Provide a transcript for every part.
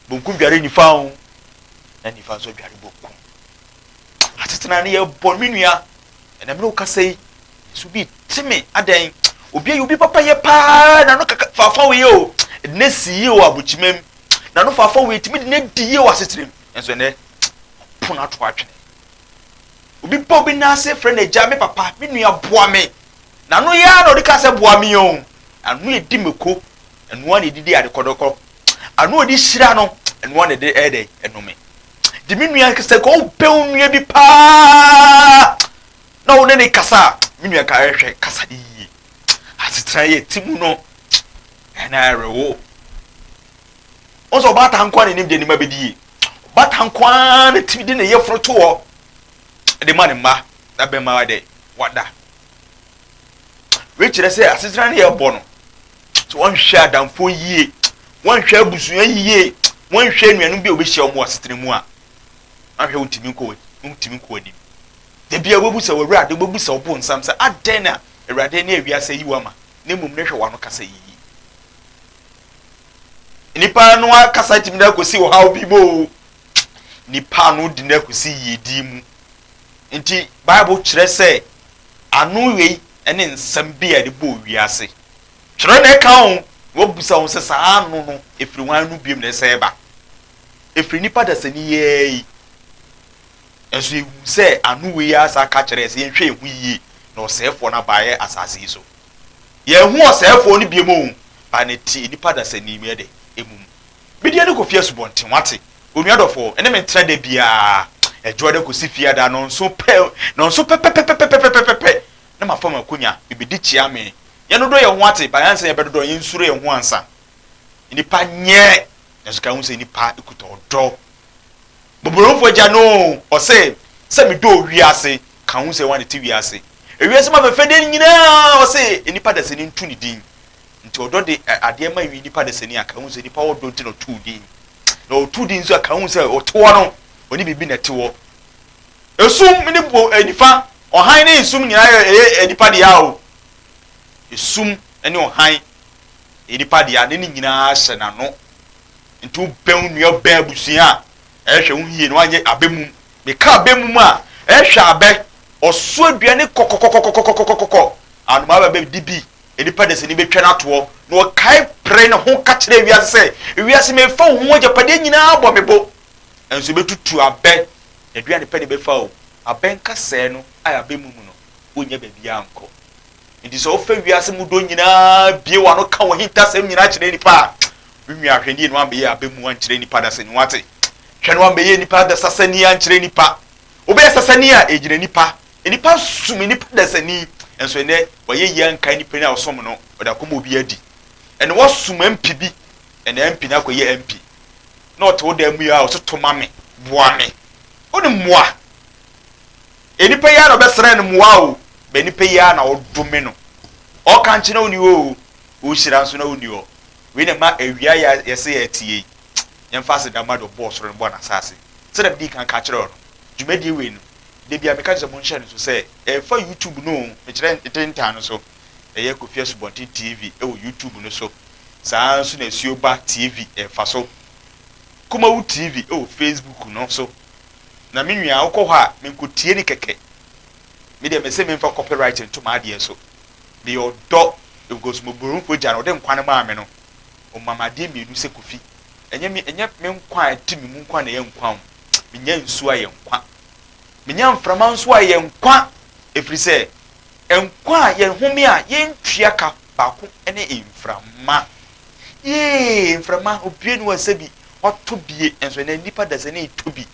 Bonkum dware nifa o, na nifa nso dware bonkum. Asetena no yɛ bɔ me nua. Ɛna mene wo kasa yi, nso bi te me adɛn. Obi ayɛ obi papa yɛ paa, na no kaka fafa wei o. Ɛde ne si yie wɔ abokyima mu. Na no fafa wei tumi de ne di yie wɔ asetena mu. Nso ɛnɛ, pono ato atwene. Obi bɔ obi nan ase frɛ no agya, me papa, me nua boa me. N'ano yɛ ara na ɔde ka sɛ boa me o. Ano edi mako, ɛno ara na edidi ade kɔdɔkɔ. Ano ɔde hyira no, ɛno ara na ɛde ɛyɛ dɛ ɛnome. De me nua sɛ ka wopɛ wo nua bi paa na wo ne ne kasa a, me nua ka ɛhwɛ kasa ne yie. Asetena yɛ ti mu no, ɛna ɛrewo. Wɔn sɛ ɔbaatan nko ara na enim deɛ ne mma bɛdi yie. Ɔbaatan nko ara na tumi de ne yɛforo to hɔ de ma ne mma na bɛma dɛ wada. Wei kyerɛ sɛ asetena no yɛbɔ no, sɛ wɔnhwɛ adamfoɔ yie, wɔnhwɛ abusua yie, wɔnhwɛ anuanom bi a wɔbɛhyia wɔn wɔ asetena mu a, ahwɛ wontumi nkɔ wontumi nkɔ anim. Da bi a wobɛbu sɛ w'awurade, wobɛbu sɛ ɔbo nsam sɛ adɛn na awurade ne awiase ayi wo ama, na mmom ne hwɛ w'ano kasa yie. Nipa no akasa tumi de akɔsi ɔhaw bi mu o. Nipa no de no akɔsi yiedie mu. Nti Bible kyerɛ sɛ ano wei ne nsɛm bi a yɛde bɔɔ wiase. Twerɛ na ɛka ho, na wɔabisa wɔn sɛ saa ano no ɛfiri hwan no biom na ɛsɛ ɛba. Ɛfiri nipa dasani yɛɛ yi. Nso yɛhu sɛ ano wei ara saa ka kyerɛ sɛ yɛnhwɛ yɛn ho yie na ɔsɛefoɔ no abaeɛ asase yi so. Yɛnhu ɔsɛefoɔ no biom o, ba ne te nipa dasani mu yɛ de emum. Medeɛ ne kɔfi asubɔnten, wate? Onua dɔfoɔ, ɛne me ntena da biara, Ɛdwoada kɔsi Fiada, nnɔnson pɛ, nnɔnson pɛpɛpɛpɛpɛpɛpɛ, na mafa m'akonya, mebɛdi kyea me. Yɛnnodɔ yɛn ho ate, but ansa yɛbɛdodɔ, yɛnsuro yɛn ho ansa. Nnipa nyɛ, nanso ka ho sɛ nnipa kuta ɔdɔ. Mmɔborɔhunufoɔ agya no, ɔse, sɛ medɔ wiase, ka ho sɛ wɔn a te wiase. Ewiase mu afɛfɛdeɛ nyinaa, ɔse, nnipa dasani nto ne din. Nti ɔdɔ de adeɛ ma nnipa dasani a, ka ho sɛ nnipa wɔ dɔ nti na ɔtoo din. Na ɔtoo din nso a, ka ho sɛ ɔte hɔ no, ɔne biribi na ɛte hɔ. Esum ne bo nifa, ɔhan ne esum nyinaa yɛ ɛyɛ nipa dea o. Esum ne ɔhan yɛ nipa dea, ne ne nyinaa hyɛ n'ano. Nti wobɛn wo nua, wobɛn abusua a, ɛhwɛ wo yie na wanyɛ abɛ mum. Meka abɛ mum a, ɛhwɛ abɛ, ɔso aduane kɔkɔkɔkɔkɔkɔkɔkɔ, anomaa ba bɛdi bi, nnipa dasani bɛtwa no atoɔ, na ɔkae pere ne ho ka kyerɛ wiase sɛ, wiase mefa wo ho agyapadeɛ nyinaa bɔ me bo. Nso bɛtutu abɛ, aduane pɛ ne bɛfa o, abɛ nkasɛɛ no a abɛ mum no, wonnya baabiara nkɔ. Nti sɛ wofa wiase mu dɔ nyinaa bie w'ano ka w'ahintasɛm nyinaa kyerɛ nnipa a, me nua hwɛ nie na wambɛyɛ abɛ mu ankyerɛ nnipa dasani, wate? Hwɛ na wambɛyɛ nnipa dasasani ankyerɛ nnipa. Wobɛyɛ sasani a, ɛgyina nnipa. Nnipa som nnipa dasani, nso ɛnɛ wayɛ yie ankae nnipa ni a ɔsom no, ɔde akɔma obi adi. Ɛnɛ wasom MP bi, ɛnɛ MP no akɔyɛ MP. Na ɔte wo dan mu yi a, ɔse to ma me, boa me. Wonim mmoa? Nnipa yi ara na ɔbɛsrɛ no mmoa o, bɛ nnipa yi ara na ɔdome no. Ɔka nkye na ɔnni hɔ o, ɔhyira nso na ɔnni hɔ. Wei na ɛma awia yi a yɛse yɛte yi, yɛmfa aseda mma deɛ ɔbɔɔ soro no bɔɔ n'asaase. Sɛdeɛ medii kan ka kyerɛɛ wo no, dwumadie wei no, da biara meka kyerɛ sɛ monhyɛ no so sɛ ɛmfa YouTube no o, mekyerɛ ntentan no so, ɛyɛ Kofi Asubɔnten TV wɔ YouTube no so, saa ara nso na Asuoba TV ɛfa so, Kumawu TV wɔ Facebook no so. Na me nua wokɔ hɔ a menkotie no kɛkɛ. Me deɛ mese memfa copyright nto m'adeɛ so. Meyɛ ɔdɔ because mmɔborɔhunufoɔ agya no ɔde nkwa no maa me no, ɔma me adeɛ mmienu sɛ Kofi. Ɛnyɛ me ɛnyɛ me nkwa a ɛte me mu nko ara na ɛyɛ nkwa o. Menya nsuo a ɛyɛ nkwa. Menya mframa nso a ɛyɛ nkwa. Ɛfiri sɛ nkwa a yɛhome a yɛntua ka baako ne mframa. Yee mframa obue no a sɛbi watɔ bie nso ɛnɛ nnipa dasani retɔ bi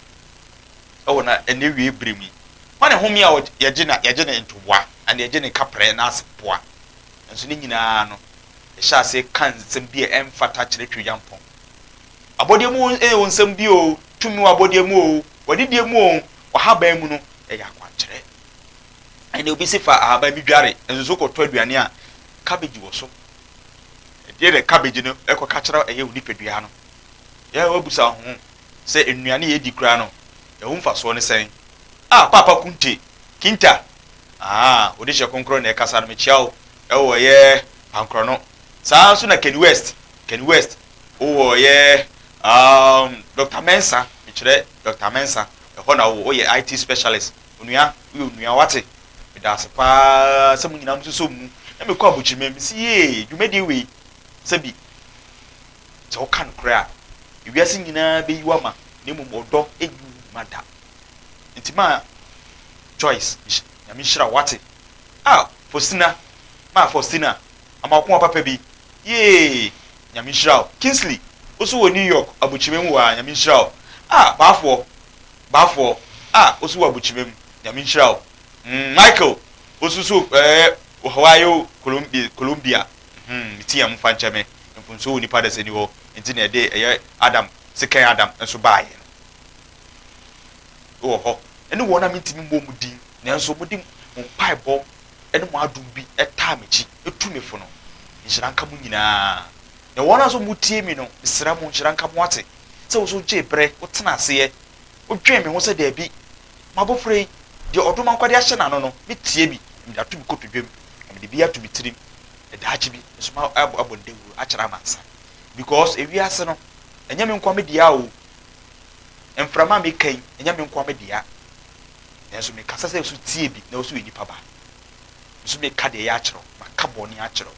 ɛwɔ na ɛnɛ wie bere mu yi. Hwan ne home a yɛgye na yɛgye ne ntoboa ana yɛgye ne kaprɛ na aseboa nso ne nyinaa no yɛhyɛ aseɛ ka nsɛm bi a ɛmfata kyerɛ Tweyampɔn. Abɔdeɛ mu wɔ nsɛm bi o, tumi wɔ abɔdeɛ mu o, wadidie mu o, wahaban mu no ɛyɛ akwankyerɛ. Ɛnna obi si fa ahaban bi dware nso so kɔtɔ aduane a cabbage wɔ so. Ɛdeɛ na cabbage no ɛkɔka kyerɛ ɛyɛ wo nipadua no. Yɛ wabusa ho sɛ nnuane yɛdi koraa no ɛho mfasoɔ ne sɛn. Ah, Paapa Kunte, Kinta, ah, wode hyɛ kronkron na ɛkasa no, mekyia wo ɛwɔ ɛyɛ Pankorɔ no. Saa nso na Kenny West, Kenny West, wowɔ ɛyɛ Doctor Mensah, mekyerɛ Doctor Mensah, ɛhɔ na wowɔ, woyɛ IT specialist. Onua, woyɛ onua, wate? Meda ase paa sɛ mo nyinaa mososɔ mu. Na mekɔ abokyirima, mesi yee, dwumadie wei, sɛbi, sɛ woka nokorɛ a, ewiase nyinaa bɛyi wo ama, na mmom ɔdɔ nyi wo ma da. Nti ma Joyce, Nyame nhyira wo, wate? Ah, Faustina, ma Faustina, ama wo koma papa bi. Yee! Nyame nhyira wo. Kingsley, wo so wɔ New York, abokyima mu waa, Nyame nhyira wo. Ah, Baafoɔ, Baafoɔ, ah, wo so wɔ abokyima mu, Nyame nhyira wo. Michael, wo so so ɛɛ, Ohio, Columbia, Columbia, hmm, me ti a momfa nkyɛ me, mfomsoɔ wɔ nipa dasani hɔ, nti na ɛde ɛyɛ Adam, second Adam nso baeɛ no. Wɔ hɔ, ɛne wɔn a mentumi mmɔ wɔn din, nanso mode mo mpaebɔ ne mo adom bi taa m'akyi tu me fo no, nhyira nka mo nyinaa. Na wɔn a nso motie me no, mesrɛ mo, nhyira nka mo ate, sɛ wo nso wogyee berɛ, wotena aseɛ, wodwen me ho sɛ daabi, m'abɔfra yi, deɛ ɔdom ankwade ahyɛ n'ano no, mɛtie bi, na mede ato me kotodwam, na mede bi ato me tirim, na daakye bi nso mabɔ no dawuro akyerɛ amansan. Because ewiase no, ɛnyɛ me nkoa me dea o. Mframa a meka yi, ɛnyɛ me nkoa me dea. Nanso mekasa sɛ so tie bi na wo so yɛ nipa ba. Me nso meka deɛ ɛyɛ akyerɛ wo, maka bɔne akyerɛ wo.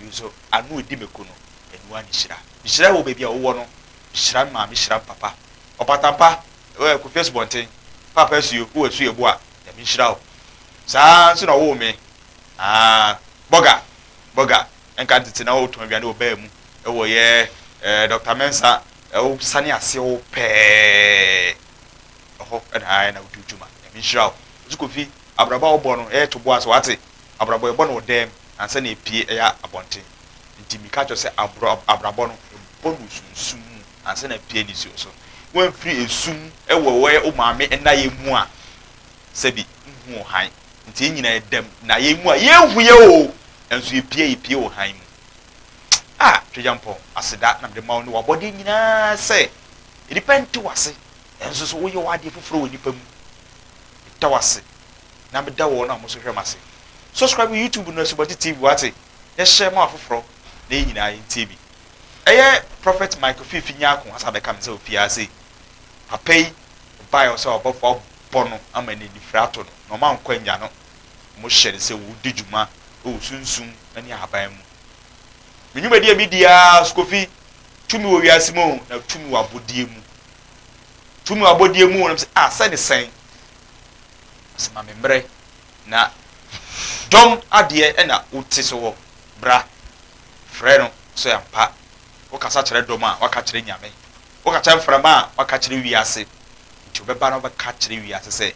Nanso ano a ɛdi mako no, ɛno ara ne hyira. Mehyira wɔ baabi a wowɔ no, mehyira me maame, hyira me papa. Ɔpatampa, ɛwɔ Kofi Asubɔnten, Paapa Asuo, wowɔ Asuo Yeboah, Nyame nhyira wo. Saa ara nso na ɔwoo me, ah, Bɔga, Bɔga, ɛnka tete na wotɔn aduane wɔ baa mu, ɛwɔ yɛ eh, Dr. Mensah, wosane aseɛ wo pɛɛ. Ɛhɔ na ayɛ na wodi wo dwuma. Nyame nhyira wo. Ɔse Kofi, abrabɔ a wobɔ no ɛyɛ to bo ase wate? Abrabɔ yɛbɔ no wɔ dɛm ansa na epie ɛyɛ abɔnten. Nti meka kyerɛ wo sɛ abrɔ abrabɔ no yɛbɔ no sunsum mu ansa na apue nisuo so. Woamfiri esum wɔ wɔ wo maame nnayɛ mu a sɛbi nhu wo hann. Nti yɛn nyinaa yɛda nnayɛ mu a yɛnhu yɛ oo nanso yɛpie a yɛpie wɔ hann mu. Ah Tweagyampɔn aseda na mede ma wo ne w'abɔdeɛ nyinaa sɛ nnipa nte w'ase Nanso so woyɛ w'adeɛ foforɔ wɔ nnipa mu? Meda wo ase na meda wɔn a wɔso hwɛ m'ase. Subscribe YouTube no Asubɔnten TV wate na share ma afoforɔ na yɛn nyinaa yɛntie bi. Ɛyɛ Prophet Michael Fiifi Nyarko asan abɛka me nsa wɔ fie ha sei. Papa yi ɔbaeɛ ɔsɛ ɔbɔfoɔ abɔ no ama no anifira ato no na ɔma nkɔ annya no. Wɔhyɛ no sɛ ɔdi dwuma wɔ sunsum ne ahaban mu. Me nnwumadie a medi ara Kofi, tumi wɔ wiase mu o na tumi wɔ abɔdeɛ mu. Tumi wɔ abɔdeɛ mu o na ah sɛ ne sɛn. Ɔsɛ ma me mmerɛ na dɔm adeɛ ɛna wote so wɔ bra frɛ no sɛ ampa wokasa kyerɛ dɔm a waka kyerɛ Nyame woka kyerɛ mframa a waka kyerɛ wiase nti wobɛba na wobɛka kyerɛ wiase sɛ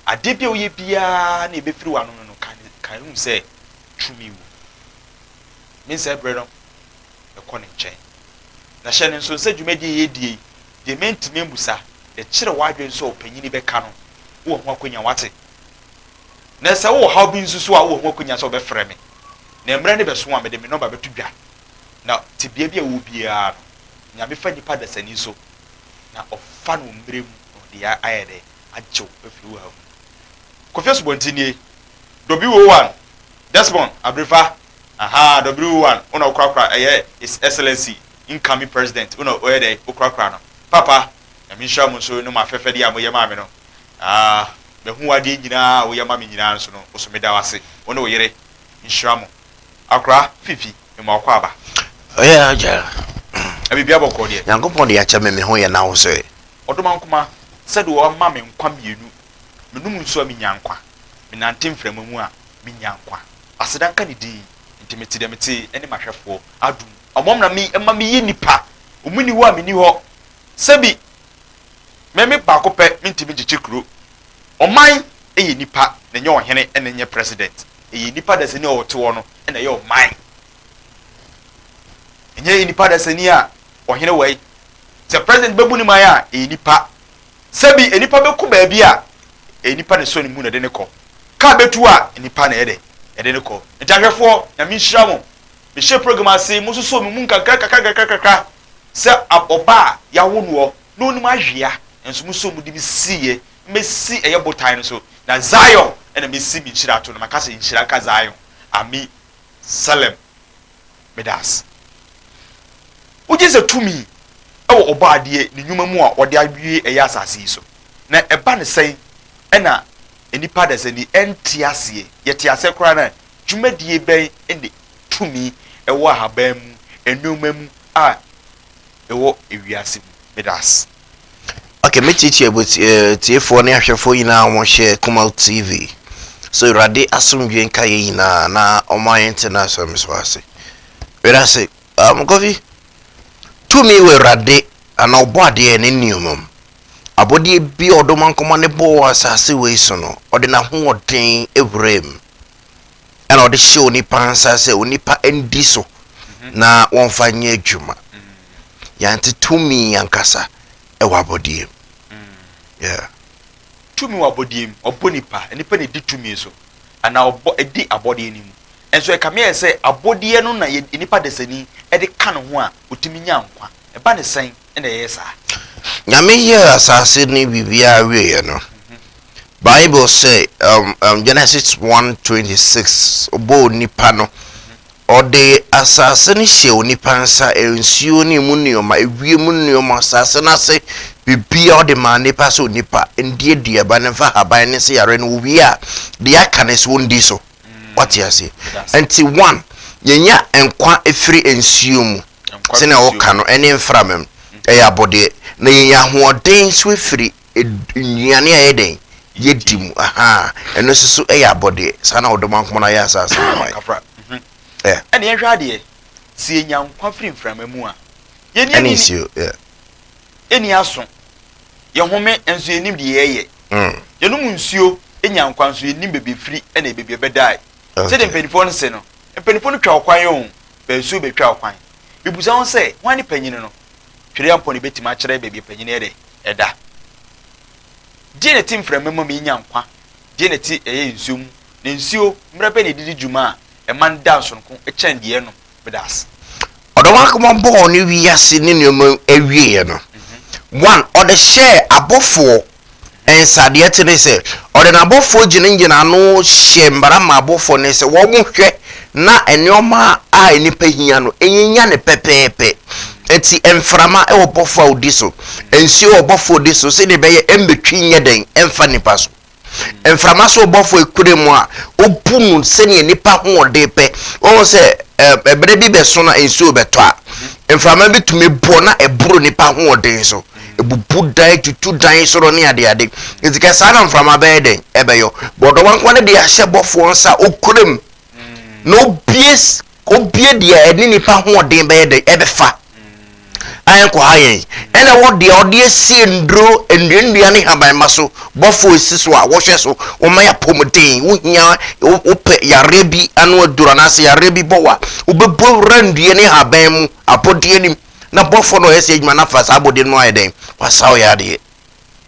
adeɛ bi a woyɛ biara na ɛbɛfiri w'ano no no ka hu sɛ tumi wɔ me nsɛ berɛ no ɛkɔ ne nkyɛn na hyɛ no nso sɛ dwumadie yɛdie yi deɛ mentumi mmusa de kyerɛ w'adwene sɛ ɔpanyini bɛka no wowɔ ho akwanya wate na sɛ wowɔ haw bi nso so a wowɔ ho akwanya sɛ wobɛfrɛ me na mmerɛ ne bɛso a mede me nɔmba bɛto dwa na tebea bi a wɔ biara no Nyame fa nipa dasani so na ɔfa no mmerɛ mu na ɔde ayɛ dɛ agyew afiri wo haw mu. Kofi Asubɔnten nie W01 Desmond Abirifa aha W01 wo na wokorakora ɛyɛ His Excellency incoming president wo na ɔyɛ dɛ wokorakora no papa Nyame nhyira mo nso ne mo afɛfɛdeɛ a moyɛ maa me no ah mahu w'adeɛ nyinaa a woyɛ ma me nyinaa nso no wo so meda wo ase wo ne wo yere nhyira mo akora Fifi mema wo akwaaba. Ɔyɛ agya. Na biribiara bɔkɔɔ deɛ. Nyankopɔn de akyɛ me me ho yɛ na wo sɛ. Ɔdomankoma sɛdeɛ wama me nkwa mmienu menom nsuo a menya nkwa menante mframa mu a menya nkwa aseda nka ne din nti mete deɛ mete ne m'ahwɛfoɔ adom ɔmom na me ɛma meyɛ nipa ɔmu ni hɔ a menni hɔ sɛbi me me baako pɛ mentumi nkyekye kuro ɔman ɛyɛ nipa na ɛnyɛ ɔhene ɛna ɛnyɛ president ɛyɛ nipa dasani a ɔte hɔ no ɛna ɛyɛ ɔman ɛnyɛ nipa dasani a ɔhene wɔ yi sɛ president bɛbu ne man a ɛyɛ nipa sɛbi nipa bɛkɔ baabi a ɛyɛ nipa na ɛsɔ ne mu na ɛde ne kɔ kaa bɛtu a nipa na ɛyɛ dɛ ɛde ne kɔ nti ahwɛfoɔ Nyame nhyira mo mehyɛ program ase mo nso so me mu nkakra kakra kakra kakra sɛ ɔba a yɛawo noɔ na onim ahwea nso mo so mo de me siiɛ mɛsi ɛyɛ botan no so na Zion ɛna mɛsi me nhyira ato no maka sɛ nhyira nka Zion ami Salem meda ase wogye sɛ tumi wɔ Ɔbɔadeɛ ne nnwuma mu a ɔde awie ɛyɛ asase yi so. Na ɛba no sɛn na nnipa adasani nte aseɛ? Yɛte aseɛ koraa no a, dwumadie bɛn ne tumi wɔ ahaban mu, nnoɔma mu a ɛwɔ ewiase mu? Meda ase. Ok, mɛtiatia atiefoɔ ne ahwɛfoɔ nyinaa a wɔhwɛ Kumaw TV. So Awurade asomdwoe nka yɛn nyinaa na ɔma yɛn te n'asɛm so ase. Meda ase. Um, Kofi, tumi wɔ Awurade anaa ɔbɔ adeɛ ne nneɛma mu. Abɔdeɛ bi a ɔdomankoma ne bɔɔ wɔ asase wei so no, ɔde n'ahoɔden awura mu. Ɛna ɔde hyɛ onipa nsa sɛ onipa ndi so na wɔmfa nyɛ adwuma. Yɛante tumi ankasa ɛwɔ abɔdeɛ mu. Yeah. Tumi wɔ abɔdeɛ mu, ɔbɔ nipa, nipa na ɛdi tumi so, anaa ɔbɔ ɛdi abɔdeɛ no mu. Nso ɛkame ayɛ sɛ abɔdeɛ no na yɛ nipa dasani ɛde ka ne ho a ɔtumi nya nkwa. Ɛba ne sɛn na ɛyɛ saa? Nyame yɛɛ asase ne biribiara wieɛ no, Bible sɛ Genesis 1:26 ɔbɔɔ nipa no, ɔde asase no hyɛ onipa nsa, nsuo ne emu nneɛma, ewiem nneɛma, asase no ase, biribiara ɔde maa nipa sɛ onipa ndi aduaba no mfa haban ne sɛ yare no owie a, deɛ aka no sɛ ɔndi so. Wate aseɛ? Nti one, yɛnya nkwa firi nsuo mu, sɛnea wɔka no, ɛne mframa mu, ɛyɛ abɔdeɛ. Na yɛnya ahoɔden nso firi nnuane a ɛyɛ dɛn? Yɛdi mu. Ahaa, ɛno nso so yɛ abɔdeɛ. Saa na ɔdomankoma no ayɛ asase no ma yɛn. Kafra. Mhm. Ɛne yɛnhwɛ adeɛ, sɛ yɛnya nkwa firi mframa mu a, yɛni ɛne nsuo, yeah. Yɛnni aso, yɛhome nso yɛnnim deɛ yɛyɛ. Yɛnom nsuo nya nkwa nso yɛnnim baabi ɛfiri ɛna baabi ɛbɛdae. Sɛdeɛ mpanimfoɔ no se no, mpanimfoɔ no twa ɔkwan o, bɛ nsuo bɛtwa ɔkwan. Mebusa ho sɛ, hwan ne panyini no? Twereampɔn na ɛbɛtumi akyerɛ baabi panyini yɛ dɛ ɛda. Deɛ na ɛte mframa mu a menya nkwa, deɛ na ɛte ɛyɛ nsuo mu, na nsuo mmerɛ bɛn na ɛde di dwuma a ɛma no da nsonko kyɛn deɛ ɛnom? Meda ase. Ɔdomankoma bɔɔ ne wiase ne nneɛma awieɛ no, one, ɔde hyɛɛ abɔfoɔ nsa. Deɛ ɛte ne sɛ, ɔde n'abɔfoɔ gyinagyina ano hyɛ mmara ma abɔfoɔ no sɛ wɔhwɛ na nneɛma a nnipa hia no, ɛnyinya no pɛpɛɛpɛ. Nti mframa wɔ bɔfoɔ a ɔdi so, nsuo wɔ bɔfoɔ a ɔdi so, sɛdeɛ ɛbɛyɛ ɛmmɛtwi nyɛ dɛn ɛmfa nnipa so. Mframa so bɔfoɔ ekura mu a, obu no sɛnea nipa hoɔden pɛ. Wɔn sɛ ɛberɛ bi bɛso na nsuo bɛtɔ a, mframa bi tumi bɔ na ɛboro nipa hoɔden so. Ebubu dan, tutu dan soro ne adeade. Nti kɛ saa na mframa bɛyɛ dɛn? Ɛbɛyɔ. Bɔdɔwa nko ne de ahyɛ bɔfoɔ nsa okura mu na obie obie deɛ ɛne nipa hoɔden bɛyɛ dɛn? Ɛbɛfa. Ɛnkɔha yɛn. Ɛna ɛwɔ deɛ ɔde asie nnuro, nnuannua ne habanma so, bɔfoɔ esi so a wɔhwɛ so, wɔma yɛ apɔmuden. Wohia, wopɛ yareɛ bi ano aduro anaasɛ yareɛ bi bɔ wo a, wobɛbɔ wura nnua ne haban mu, abɔdeɛ no mu, na bɔfoɔ no a ɔyɛ saa adwuma no afa saa abɔdeɛ no mu ayɛ dɛn? Wasa wo yadeɛ.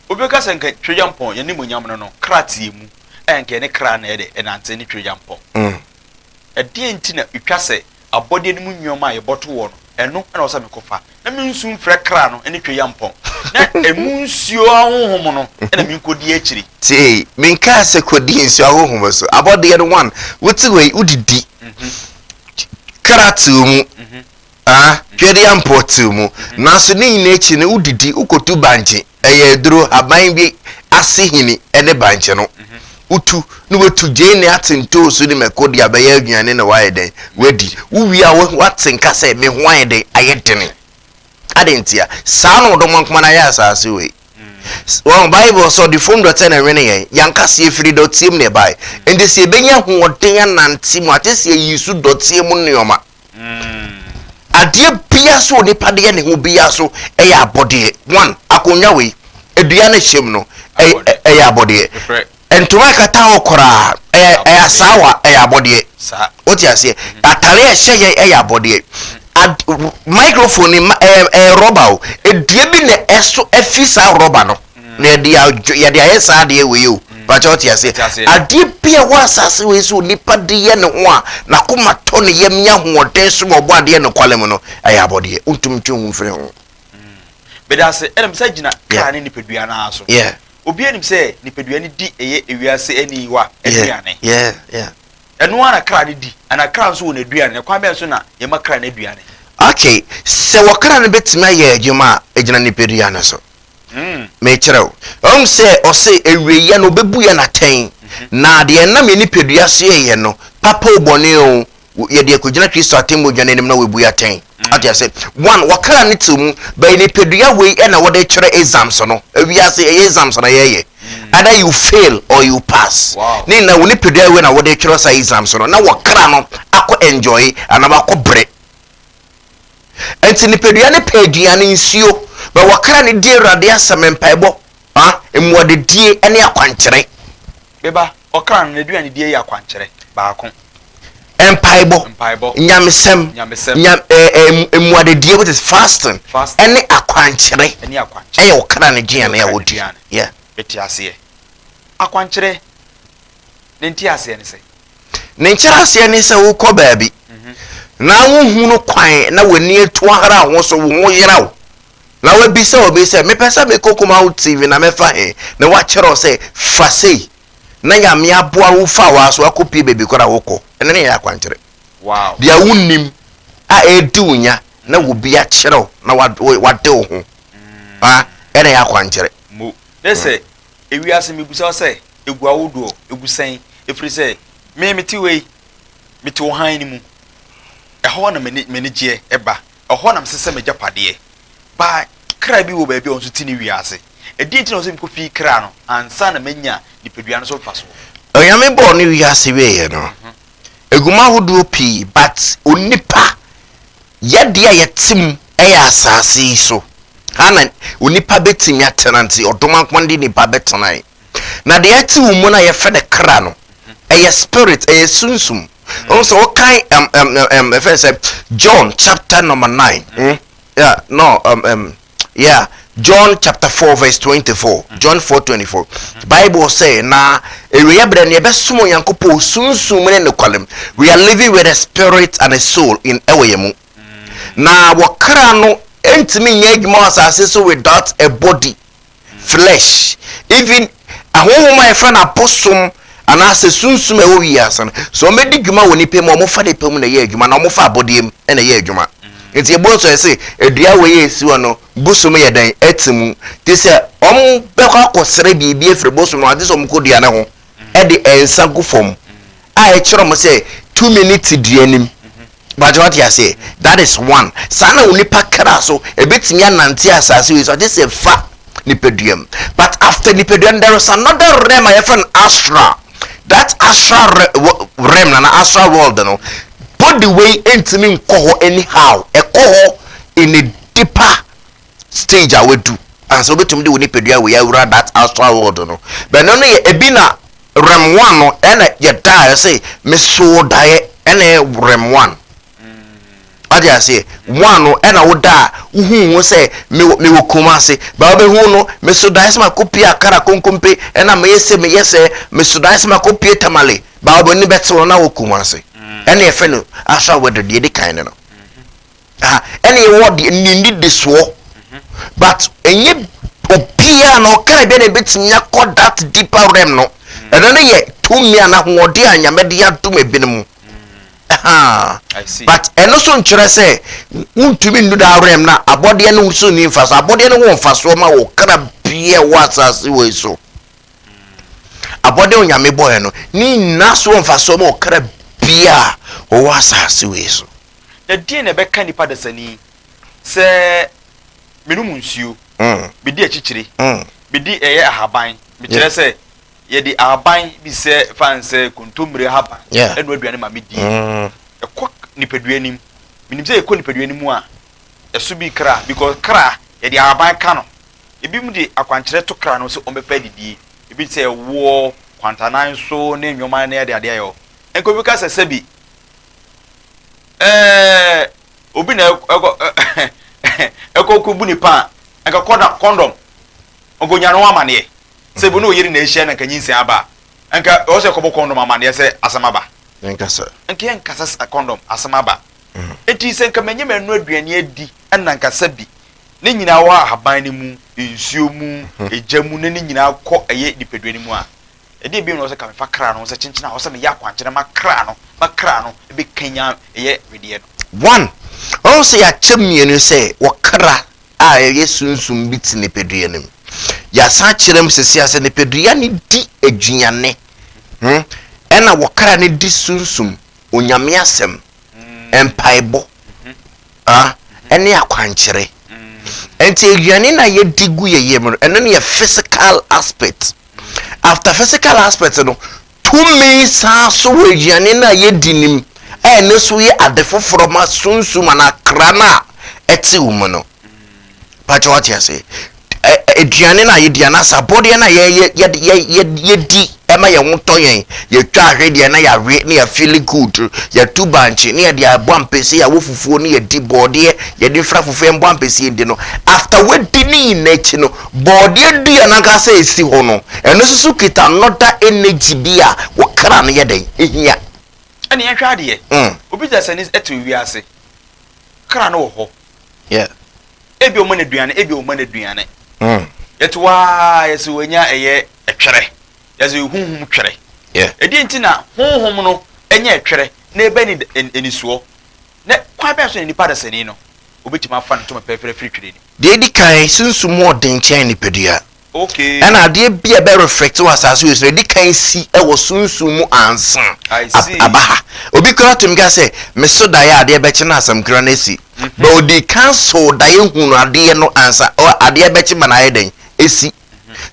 Obi bɛka sɛ nka Tweagyampɔn, yɛn animuonyam no no, kra te yɛn mu, a nka yɛne kra na ɛyɛ dɛ, ɛnante ne Tweagyampɔn. Ɛdeɛn nti na ɛtwa sɛ abɔdeɛ no mu nneɛma a yɛbɔto wɔ no, ɛno na ɛwɔ sɛ mekɔfa, na mensu mfrɛ kra no ne Tweayampɔn, na ɛmu nsuo ahonhom no na menkɔdi akyiri? Tie, menkaa sɛ kɔdi nsuo ahonhom so. Abɔdeɛ no, one, wote hɔ yi, wodidi. Kra te wo mu. Ah, Tweaduampɔ te wo mu. Nanso ne nyinaa akyi no, wodidi, wokɔtu bankye. Ɛyɛ aduro, haban bi ase hini ne bankye no. Wotu na watu gyeene ate ntoosu ne mako de abɛyɛ aduane na woayɛ dɛn? Woadi. Wowie a woate nka sɛ me ho ayɛ dɛn? Ayɛ dene. Adɛn ntia? Saa na ɔdɔmankoma no ayɛ asase wei. Wɔn Bible sɛ ɔde fam dɔteɛ na ɛnwene yɛn. Yɛn ankasa yɛfiri dɔteɛ mu na ɛbae. Enti sɛ yɛbɛnya ahoɔden anante mu a, kyerɛ sɛ yɛyi so dɔteɛ mu nneɛma. Adeɛ biara so onipa de yɛ ne ho biara so ɛyɛ abɔdeɛ. One, akonnwa wei, dua no hyɛ mu no, ɛyɛ abɔdeɛ. Ntoma ɛkata hɔ koraa, ɛyɛ ɛyɛ asaawa, ɛyɛ abɔdeɛ. Wote aseɛ? Atare a ɛhyɛ yɛn ɛyɛ abɔdeɛ. Ad, microphone ni ɛyɛ ɛyɛ rɔba o. Dua bi na ɛso afi saa rɔba no. Na yɛde adwo yɛde ayɛ saa adeɛ wei o. Pakyɛ wote aseɛ? Adeɛ bi a ɛwɔ asase wei so onipa de yɛ ne ho a n'akoma tɔ ne yam nya ahoɔden som ɔbɔ adeɛ nokware mu no, ɛyɛ abɔdeɛ. Wontumi ntwe ho mfiri ho. Meda ase. Ɛna mesa gyina kra ne nipadua no ara so. Obiara nim sɛ nipadua no di ɛyɛ ewiase aniwa aduane. Ɛno ara na kra no di. Anaa kra nso wɔ n'aduane. Ɛkwan bɛn so na yɛma kra no aduane? Okay, sɛ wɔkra no bɛtumi ayɛ adwuma a, ɛgyina nipadua no so. Mekyerɛ wo. Ɔhu sɛ ɔse awieeɛ no ɔbɛbu yɛn atɛn, na deɛ ɛnam yɛn nipadua so yɛyɛ no, papa o bɔne o, yɛde akɔgyina Kristo atɛmmuadwa no anim na wabu yɛn atɛn. Ate ase? One, wɔkra no te mu, bɛyɛ nipadua wei ɛna wɔde kyerɛ exams no. Ewiase ɛyɛ exams na yɛyɛ. Either you fail or you pass. Ne nyinaa wo nipadua wei na wɔde kyerɛ saa exams no, na wɔkra no akɔ enjoy anaa wakɔ brɛ. Nti nipadua no pɛ aduane, nsuo, bɛ wɔkra no di Awurade asɛm, mpaebɔ, ah, mmuadadie ne akwankyerɛ. Beba, ɔkra no n'aduane die yɛ akwankyerɛ baako. Mpaebɔ, Mpaebɔ. Nyamesɛm, Nyamesɛm. Nyam, eh, eh, mmuadadie, which is fasting, Fasting. ɛne akwankyerɛ. Ɛne akwankyerɛ. Ɛyɛ ɔkra no aduane a Ɔkra no wɔdi. aduane. Yeah. Mete aseɛ. Akwankyerɛ, ne nteaseɛ ne sɛ? Ne nkyerɛaseɛ ne sɛ wokɔ baabi na wohunu kwan na w'ani atu ahra ho so, wo ho yera wo, na wabisa obi sɛ, mepɛ sɛ mekɔ Kumawu TV na mɛfa he? Na wakyerɛ wo sɛ fa sei, na Nyame aboa wo fa waa so akɔpie baabi koro a wokɔ. Ɛno ne yɛ akwankyerɛ. Deɛ wonnim a ɛredi wo nya na obi akyerɛ wo na wade wo ho, ɛna yɛ akwankyerɛ. Mo, ne sɛ ewiase mebisa wo sɛ, egu awodoɔ, egu sɛn? Ɛfiri sɛ, me mete wei, mete wo hann no mu. Ɛhɔ na m'ani m'anigyeɛ ba. Ɛhɔ na mesesɛ m'agyapadeɛ. Ba kra bi wɔ baabi a ɔno nso te ne wiase. Ɛdeɛn nti na ɛwɔ sɛ mekɔ fii kra no ansa na manya nipadua no so mfasoɔ? Onyame bɔɔ ne wiase wieɛ no, egu mu ahodoɔ pii, but onipa yɛdeɛ a yɛte mu yɛ asaase yi so. Ha na onipa bɛtumi atena, nti ɔdomankoma de nipa bɛtenae. Na deɛ ɛte wo mu no a yɛfrɛ no kra no, ɛyɛ spirit, ɛyɛ sunsum. Ɔno sɛ wokan ɛfɛ sɛ John chapter number 9, Yeah, no, yeah, John chapter 4 verse 24, John 4 24. Bible say na ewieɛ berɛ no yɛbɛsom Onyankopɔn sunsum ne nokwalem. We are living with a spirit and a soul in ɛwɔ yɛn mu. Na wɔkra no ntumi nyɛ adwuma wɔ asase so without a body, flesh. Even ahonhom a yɛfrɛ no abosom anaasɛ sunsum a ɛwɔ wiase no, sɛ wɔbɛdi dwuma wɔ nipa mu a, wɔfa nipa mu na ɛyɛ adwuma, na wɔfa abɔdeɛ mu na ɛyɛ adwuma. Nti ebu nso yɛse dua wei a esi hɔ no, bosom yɛ dɛn? Ɛte mu. Nti sɛ wɔbɛkɔ akɔsrɛ biribi afiri bosom no hɔ a, gye sɛ wɔkɔ dua no ho de nsa gu fam a ɛkyerɛ wɔn sɛ tumi no te dua no mu. Bàtɛ wate aseɛ? That is one. Saa na onipa kra so ebetumi anante asase wei so agye sɛ fa nipadua mu. But after nipadua no, there is another realm a yɛfrɛ no astral. That astral realm na na astral world no, body wei ntumi nkɔ hɔ anyhow. Ɛkɔ hɔ in a deeper stage a wadu ansa wobɛtumi de wo nipadua wei awura that astral world no. But no no yɛ ebi na Rem one no ɛna yɛdaa ɛsɛ mesoo daeɛ ɛna ɛyɛ rem one. Wate aseɛ? One no ɛna woda a wohu ho sɛ mewɔ mewɔ Kumase. Ba wobɛhu no meso daeɛ sɛ makɔpie Akara Konkompe ɛna meyɛ sɛ meyɛ sɛ meso daeɛ sɛ makɔpie Tamale. Ba wobɛni bɛte no na wɔ Kumase. Ɛna yɛfrɛ no astral world deɛ ɛdi kan no no. Ha ɛna yɛwɔ deɛ ne nnidisoɔ, but ɛnyɛ obiara na ɔkra bi na ebetumi akɔ that deeper realm no. Ɛno no yɛ tumi a n'ahoɔden a Nyame de adom ebinom ha, but ɛno so nkyerɛ sɛ wontumi nnu that realm na abɔdeɛ no so nni mfasoɔ. Abɔdeɛ no wɔ mfasoɔ ma wɔ kra bia wɔ asase wɔ yi so. Abɔdeɛ Onyame bɔɛ no ne nyinaa so wɔ mfasoɔ ma ɔkra bia wɔwɔ asase wɔ yi so. Na deɛn na ɛbɛka nnipa dasani sɛ menom nsuo, medi akyikyire, medi ɛyɛ ahaban, mekyerɛ sɛ yɛde ahaban bi sɛ fa nsɛ kontommire ahaban ɛno aduane ma medi, ɛkɔ nipadua nim, menim sɛ ɛkɔ nipadua no mu a ɛso bi kra, because kra yɛde ahaban ka no, ebi mu de akwankyerɛ to kra no sɛ ɔmbɛfa adidie, ebi sɛ ɛwoɔ kwantanan so ne nneɛma ne adeadeɛ ayɛ hɔ, nka obi ka sɛ sɛbi ɛɛ obi na ɛkɔ ɛkɔ kɔ bu nipa a nka kɔda kɔndɔm nka onya no ho amaneɛ sɛ ebi ne oyere na ehyia na nka nyinsɛn aba a nka ɛwɔ sɛ ɛkɔbɔ kɔndɔm amaneɛ sɛ asɛm aba. Nkasa. Nka yɛ nkasa sɛ kɔndɔm asɛm aba. Eti sɛ nka manyɛ m'anu aduane adi ɛna nkasa bi ne nyinaa wɔ ahaban no mu, nsuo mu, egya mu na ne nyinaa kɔ ɛyɛ nipadua no mu a, Ɛdeɛn bio na ɔwɔ sɛ ka mefa kra no ho sɛ kyenkyen a ɔwɔ sɛ meyɛ akwankyerɛ ma kra no, ma kra no bɛkanyan ɛyɛ wedeɛ no? One. Ɔhu sɛ yɛakyɛ mmienu sɛ wɔkra a ɛyɛ sunsum bi te nipadua no mu. Yɛasan akyerɛ mu sɛsi a sɛ nipadua no di aduane, ɛna wɔkra no di sunsum, Onyame asɛm, mpaebɔ, ɛne akwankyerɛ. Nti aduane no a yɛdi gu yɛ yam no, ɛno no yɛ physical aspect. After physical aspect no, tumi san so wɔ aduane no a yɛdi no mu a ɛno nso yɛ ade foforɔ ma sunsum anaa kra no a ɛte wo mu no. Pakyɛ wate ase? Aduane no a yɛdi anaasɛ abɔdeɛ no a yɛdi ɛma yɛn ho tɔ yɛn, yɛtwa ahwedeɛ na yɛawe na yɛafeeli good, yɛtu bankye na yɛde abɔ ampesi, yɛawɔ fufuo na yɛdi bɔɔdeɛ, yɛde fra fufuo yɛmbɔ ampesi ndi no, after wadi ne nyinaa akyi no, bɔɔdeɛ dua no ankasa a ɛsi hɔ no, ɛno nso so kita another energy bi a wo kra no yɛ dɛn? Ɛhia. Ɛne yɛnhwɛ adeɛ, obi dasani te wiase, kra no wɔ hɔ. Yeah. Ebi ɔma no aduane, ebi ɔma no aduane. Yɛte hɔ ara yɛsɛ wɔanya ɛyɛ ɛtwerɛ, yɛsɛ honhom twerɛ. Yeah. Ɛdeɛ nti na honhom no ɛnyɛ ɛtwerɛ na ɛbɛ ni anisoɔ. Na kwan bɛn so na nipa dasani no obɛtumi afa ne ntoma pɛrɛpɛrɛ firi twerɛ nim? Deɛ ɛdi kan, sunsum mu ɔden kyɛn nipadua. Okay. Ɛna adeɛ bi a ɛbɛ reflect wɔ asase wei so no, ɛdi kan si wɔ sunsum mu ansa I see. aba ha. Obi koraa tumi ka sɛ, me so daeɛ a adeɛ bɛkye na asɛm koraa no asi. But ɔdi kan soo daeɛ hunu adeɛ no ansa, ɔ, adeɛ bɛkye ma no ayɛ dɛn? Asi.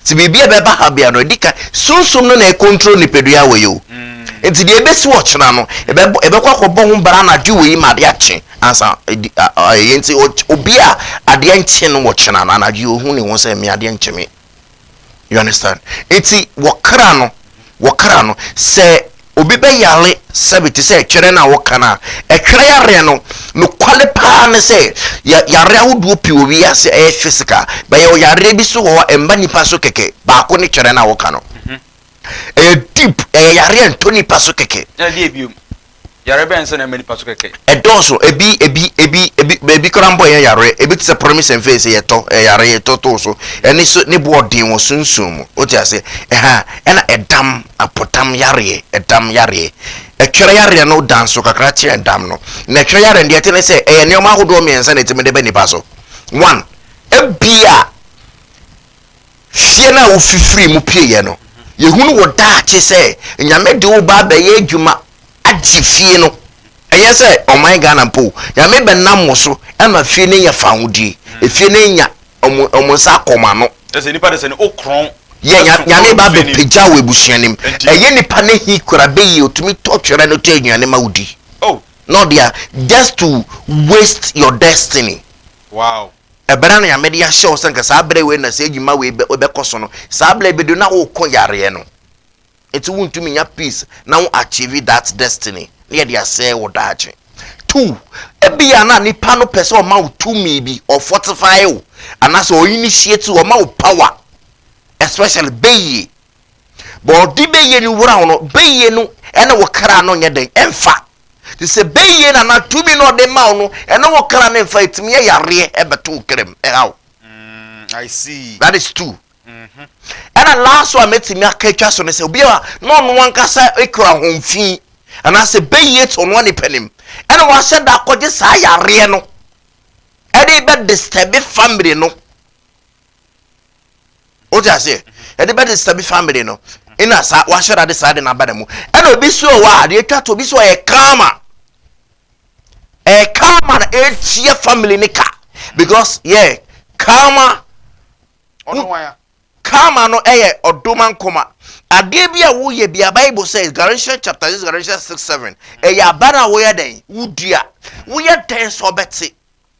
Nti biribi a ɛbɛba ha bia no, ɛdi kan, sunsum no na ɛcontrol nipadua wei o. Nti deɛ ɛbɛsi wɔ kyena no, ɛbɛbɔ, ɛbɛkɔ akɔbɔ ho bara anadwo wei ma adeɛ akye ansa ɛdi, a, a, ɛyɛ. Nti obi a adeɛ nkye no wɔ kyena no, anadwo yi ɔhu ne ho sɛ me adeɛ nkye me. You understand? Nti wɔ kra no, wɔ kra no, sɛ obi bɛyare sɛbi te sɛ ɛtwerɛ no a wɔka no a, ɛtwerɛ yareɛ no, nokware paa ne sɛ, yareɛ ahodoɔ pii wɔ wiase a ɛyɛ physical, but yɛwɔ yareɛ bi so wɔ hɔ a ɛmba nipa so kɛkɛ, baako ne twerɛ no a wɔka no. Ɛyɛ deep, ɛyɛ yareɛ a ɛntɔ nipa so kɛkɛ. Ɛna deɛ bio, yare bɛn nso na ɛmma nipa so kɛkɛ? Ɛdɔɔso, ebi, ebi, ebi, ebi, ebi koraa mpo ɛnyɛ yareɛ, ebi te sɛ promise and faith yɛtɔ, ɛyɛ yareɛ yɛtɔ too so, ɛne so ne bo ɔden wɔ sunsum mu, wote aseɛ, ɛha, ɛna ɛdam, apotam yareɛ, ɛdam yareɛ, ɛtwerɛ yareɛ no da nso kakra kyɛn ɛdam no, na ɛtwerɛ yareɛ no deɛ ɛte ne sɛ ɛyɛ nneɛma ahodoɔ mmiɛnsa na ɛtumi de ba nipa so, one, ebia Fie no a wofifirii mu pieeɛ no, yɛhunu wɔ daakye sɛ Nyame de wo ba abɛyɛ adwuma agye fie no. Ɛnyɛ sɛ ɔman Ghana mpo o, Nyame bɛnam wo so ama fie no anya fahodie, efie no anya ɔmo ɔmo nsa akɔ ɔmo ano. Kyerɛ sɛ nipa de sɛ ne okorɔn Yɛ ɛso Nyame kɔ ba abusua nim. abɛpagya wo abusua no mu. Nti. Ɛyɛ nipa no hi koraa bɛyie, otumi tɔ twɛrɛ no tɔ aduane ma wo di. Oh. Na ɔde a just to waste your destiny. Wow. Ɛberɛ a na Nyame de ahyɛ wo sɛ nka saa berɛ wei na saa adwuma wei bɛkɔ so no, saa berɛ bɛdu na wokɔ yareɛ no. Nti wontumi nya peace na wo achieve that destiny na yɛde asɛe wo daakye. Two, ebia na nipa no pɛ sɛ ɔma wo tumi bi, ɔfortify wo, anaasɛ ɔinitiate wo, ɔma wo power, especially bɛyie. But ɔde bɛyie no wura wo no, bɛyie no ɛne wo kra no nyɛ dɛn, ɛmfa. Te sɛ bɛyie na na tumi na ɔde ma wo no, ɛne wo kra no mfa, ɛtumi yɛ yareɛ ɛbɛto wo kra mu, ɛha wo. I see. That is two. Ɛna last one mɛtumi aka atwa so no sɛ obi a na ɔno ankasa kura ahofi anaasɛ bɛyie te ɔno nipa nim ɛna wahyɛ da akɔgye saa yareɛ no ɛde bɛ disturb family no. Wote aseɛ? Ɛde bɛ disturb family no ɛna saa wahyɛ da de saa de no aba ne mu. Ɛna obi so wɔ a deɛ atwa to obi so ɔyɛ karma. Ɛyɛ karma na ɛtua family ne ka because yeah karma. Ɔno wan a? Karma no ɛyɛ ɔdoma nkoma. Adeɛ bi a woyɛ bi a Bible says Galatians chapter 6 Galatians 6 7 ɛyɛ aba no a woyɛ dɛn wodua woyɛ dɛn sɛ ɔbɛte.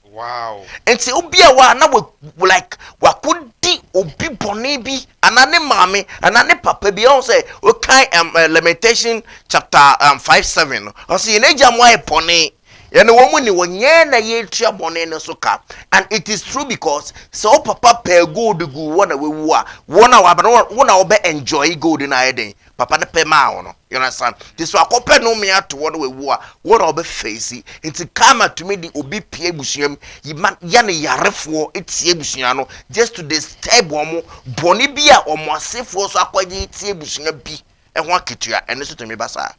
Wow. Nti obi a wa na wa like wakɔdi obi bɔne bi anaa ne maame anaa ne papa bi ɔn sɛ wokan Lamentation chapter 5 7 no ɔsɛ yɛn agya mo ayɛ bɔne yɛne wɔn mu ni wɔnyɛ na yɛtua bɔne no so ka, and it is true because sɛ wo papa pɛɛ gold gu wɔ na wawu a wɔn a waba no wo na wɔbɛ enjoy gold no ayɛ den papa no pɛ maa wo no, you understand? Nti sɛ wakɔpɛ nnome ato hɔ na wawu a, wo na wɔbɛ face. Nti karma tumi de obi pie abusua mu, yi ma yɛ no yarefoɔ tia abusua no just to disturb wɔn, bɔne bi a wɔn asefoɔ nso akɔgye tia abusua bi ho akatua, ɛno nso tumi ba saa.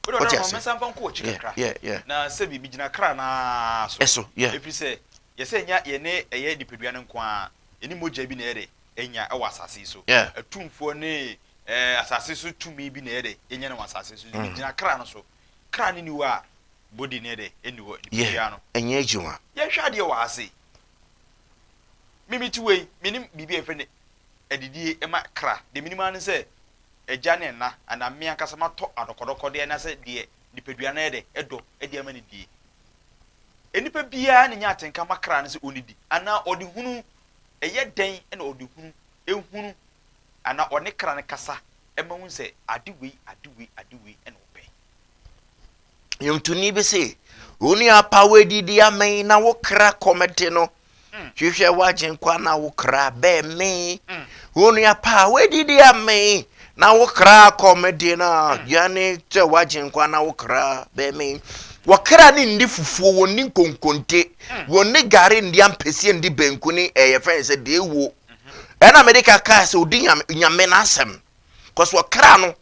Wode Wote ɔdɔ ma ase? mensan mfa nkɔ w'akyi kakra. Na sɛbi megyina kra no ara so. Ɛso, yeah. Ɛfiri sɛ, yɛsɛ ɛnyɛ yɛne ɛyɛ nipadua no nko ara, yɛne mogya bi na ɛyɛ dɛ anya ɛwɔ asase yi so. Atumfoɔ ne ɛɛ asase so tumi bi na ɛyɛ dɛ yɛnya no wɔ asase so. Nti megyina kra no so. Kra no nni hɔ a, body no yɛ dɛ ɛnni hɔ, nipadua no. Ɛnyɛ adwuma. Yɛnhwɛ adeɛ wɔ ha sei. Me mete wei, menim biribi a yɛfrɛ no adidie ma kra. Deɛ menim ara ne sɛ agya ne ɛna anaa me ankasa matɔ adɔkɔdɔkɔdeɛ anaasɛ deɛ nipadua no ayɛ dɛ ɛdɔ de ama no die. Nnipa biara na nya atenka ma kra no sɛ ɔnnidi anaa ɔdehunu, ɛyɛ dɛn na ɔdehunu hunu anaa ɔne kra no kasa ma hu sɛ ade wei, ade wei, ade wei na ɔpɛ. Nnwontoni bi se, Onua pa woadidi amee na wo kra kɔm de no. Hwehwɛ w'agyenkwa na wo kra bɛmee. Onua pa woadidi amee na wo kra kɔm de no. Dwane kyɛ w'agyenkwa na wo kra bɛmee. Wɔkra ne nni fufuo, wɔnni nkonkonte, wɔnni gari, nni ampesie, nni banku ne ɛyɛ fɛn sɛ deɛ ɛwuo. Ɛna mede ka kaa sɛ ɔdi nyame, nyame n'asɛm. Kɔsɛ ɔkra no,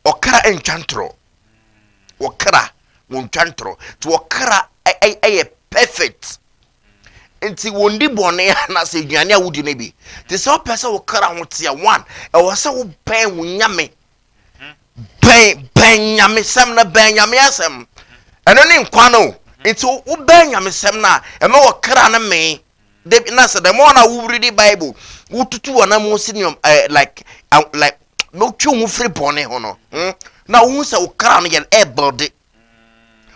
ɔkra ntwa ntorɔ. Ɔkra wɔntwa ntorɔ. Nti ɔkra ɛyɛ perfect. Nti wɔndi bɔne anaasɛ aduane a wodi no bi. Nti sɛ wopɛ sɛ wo kra ho teɛ, one, ɛwɔ sɛ wobɛn wo nyame. Bɛn, bɛn nyamesɛm no, bɛn nyame asɛm. Ɛno ne nkwa no. Nti wobɛn nyamesɛm no a, ɛma wɔ kra no mee. De, na sɛ the more na wo read Bible, wotutu wɔn si nneɛma, eh, like, uh, like, wotwe ho firi bɔne ho no, Na wohu sɛ wo kra no yɛ ɛɛbɔde.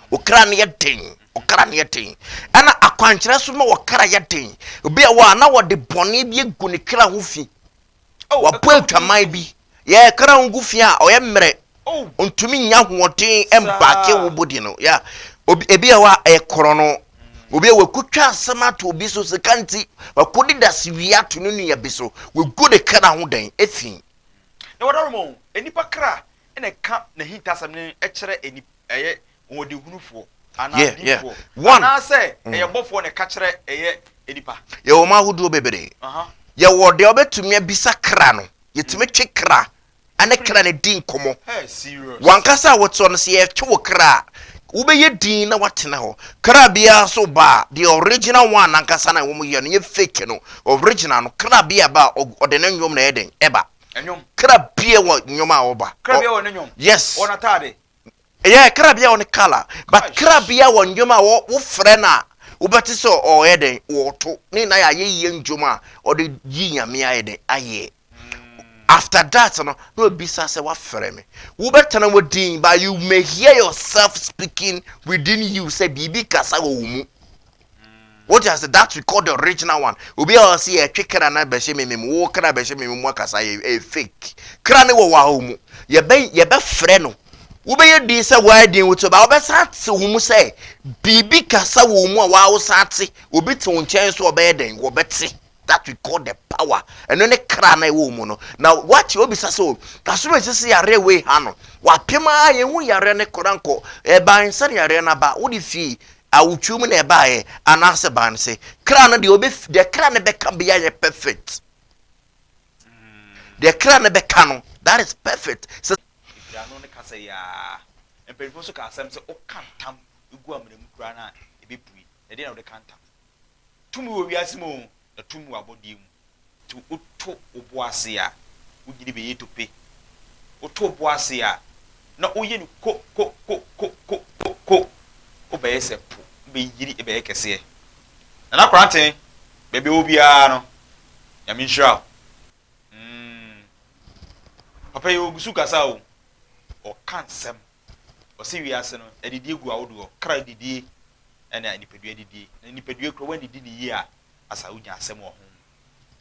Wo kra no yɛ den. Wo kra no yɛ den. Ɛna akwankyerɛ so ma wɔ kra yɛ den. Obi a wɔ a na wɔde bɔne bi agu ne kra ho fi. Oh, Wabɔ adwaman bi. Yɛ kra ho gu fi a ɔyɛ mmerɛ. Oh. Ntumi nya ahoɔden mbaake wo body no. Ya. Obi ebi a wɔ a ɛyɛ korɔ no. Obi a wakotwa asɛm ato obi so sika nti wakɔdi dase wie ato ne nua bi so. Wagu ne kra ho dɛn efi. Na wɔdɔre mo, nnipa kra na ɛka n'ahintasɛm no kyerɛ nnipa, ɛyɛ ɔdehunufoɔ anaa diyifoɔ, anaasɛ ɛyɛ bɔfoɔ na ɛka kyerɛ ɛyɛ nnipa. Yɛwɔ mu ahodoɔ bebree. Yɛwɔ deɛ ɔbɛtumi abisa kra no, yɛtumi twe kra ɛne kra no di nkɔmmɔ. Wankasa a wote hɔ no, sɛ yɛtwe wo kra a, wobɛyɛ din na woatena hɔ. Kra biara nso ba a, the original one ankasa na wɔn yɛ no, nyɛ fake no, original no, kra bi a ba a, ɔde ne nnwom na ɛyɛ den, ɛba. Ɛnwom. Kra bia wɔ nnwom a ɔba. Kra bia wɔ ne nnwom. Yes. Wɔ n'ataade. Yeah, kra bia wɔ ne color. But kra bia wɔ nnwom a wofrɛ no a wobɛte sɛ ɔyɛ den wɔto ne na yɛ ayɛyie nnwom a ɔde yi nyame ayɛ den ayɛ. After that no na obisa sɛ wafrɛ me. Wobɛtena wɔ din but you may hear yourself speaking within you sɛ biribi kasa wɔ wo mu. Wote ase? That we call the original one. Obi a ɔse yɛtwe kra na bɛhyɛ me mu, wo kra bɛhyɛ me mu akasa yɛ ɛyɛ fake. Kra ne wɔ wɔ mu. Yɛbɛ yɛbɛfrɛ no. Wobɛyɛ din sɛ wɔayɛ din wote ba wobɛsan ate wo mu sɛ biribi kasa wɔ wo mu a waa wosan te. Obi te wo nkyɛn nso ɔbɛyɛ dɛn? Wɔbɛte. That we call the power. Ɛno ne kra na ɛwɔ wo mu no. Na wakye obisa sɛ o, kaso bɛsi sɛ yareɛ wei ha no. Wapem ara yɛhu yareɛ no kora nkɔ. Ɛban sɛ yareɛ no aba. Wode fii Awotwe mu na ɛbaeɛ anaasɛ baa no sɛ kra no deɛ ɔbɛ deɛ kra no bɛka bia yɛ perfect deɛ kra no bɛka no that is perfect sɛ. Ɛfiri ano ne kasa yi ara. Mpanyinfoɔ nso ka asɛm sɛ woka ntam gu amena mu koraa no a ɛbɛpue. Na ɛdeɛn na wode ka ntam? Tumi wɔ wiase mu o, na tumi wɔ abɔdeɛ mu. Nti woto wo bo ase a, wonyini bɛyɛ tope. Woto wo bo ase a, na woyɛ no ko ko ko ko ko ko ko, wobɛyɛ sɛ po, wobɛyiri bɛyɛ kɛseɛ. Nana Koranteng, baabi a wɔ biara no, Nyame nhyira wo. Mm. Papa yi ɔgu so kasa o, ɔka nsɛm. Ɔse wiase no, adidie gu ahodoɔ, kra didie ɛna nipadua didie. Na nipadua kura woannidi no yie a, asa wonya asɛm wɔ ho.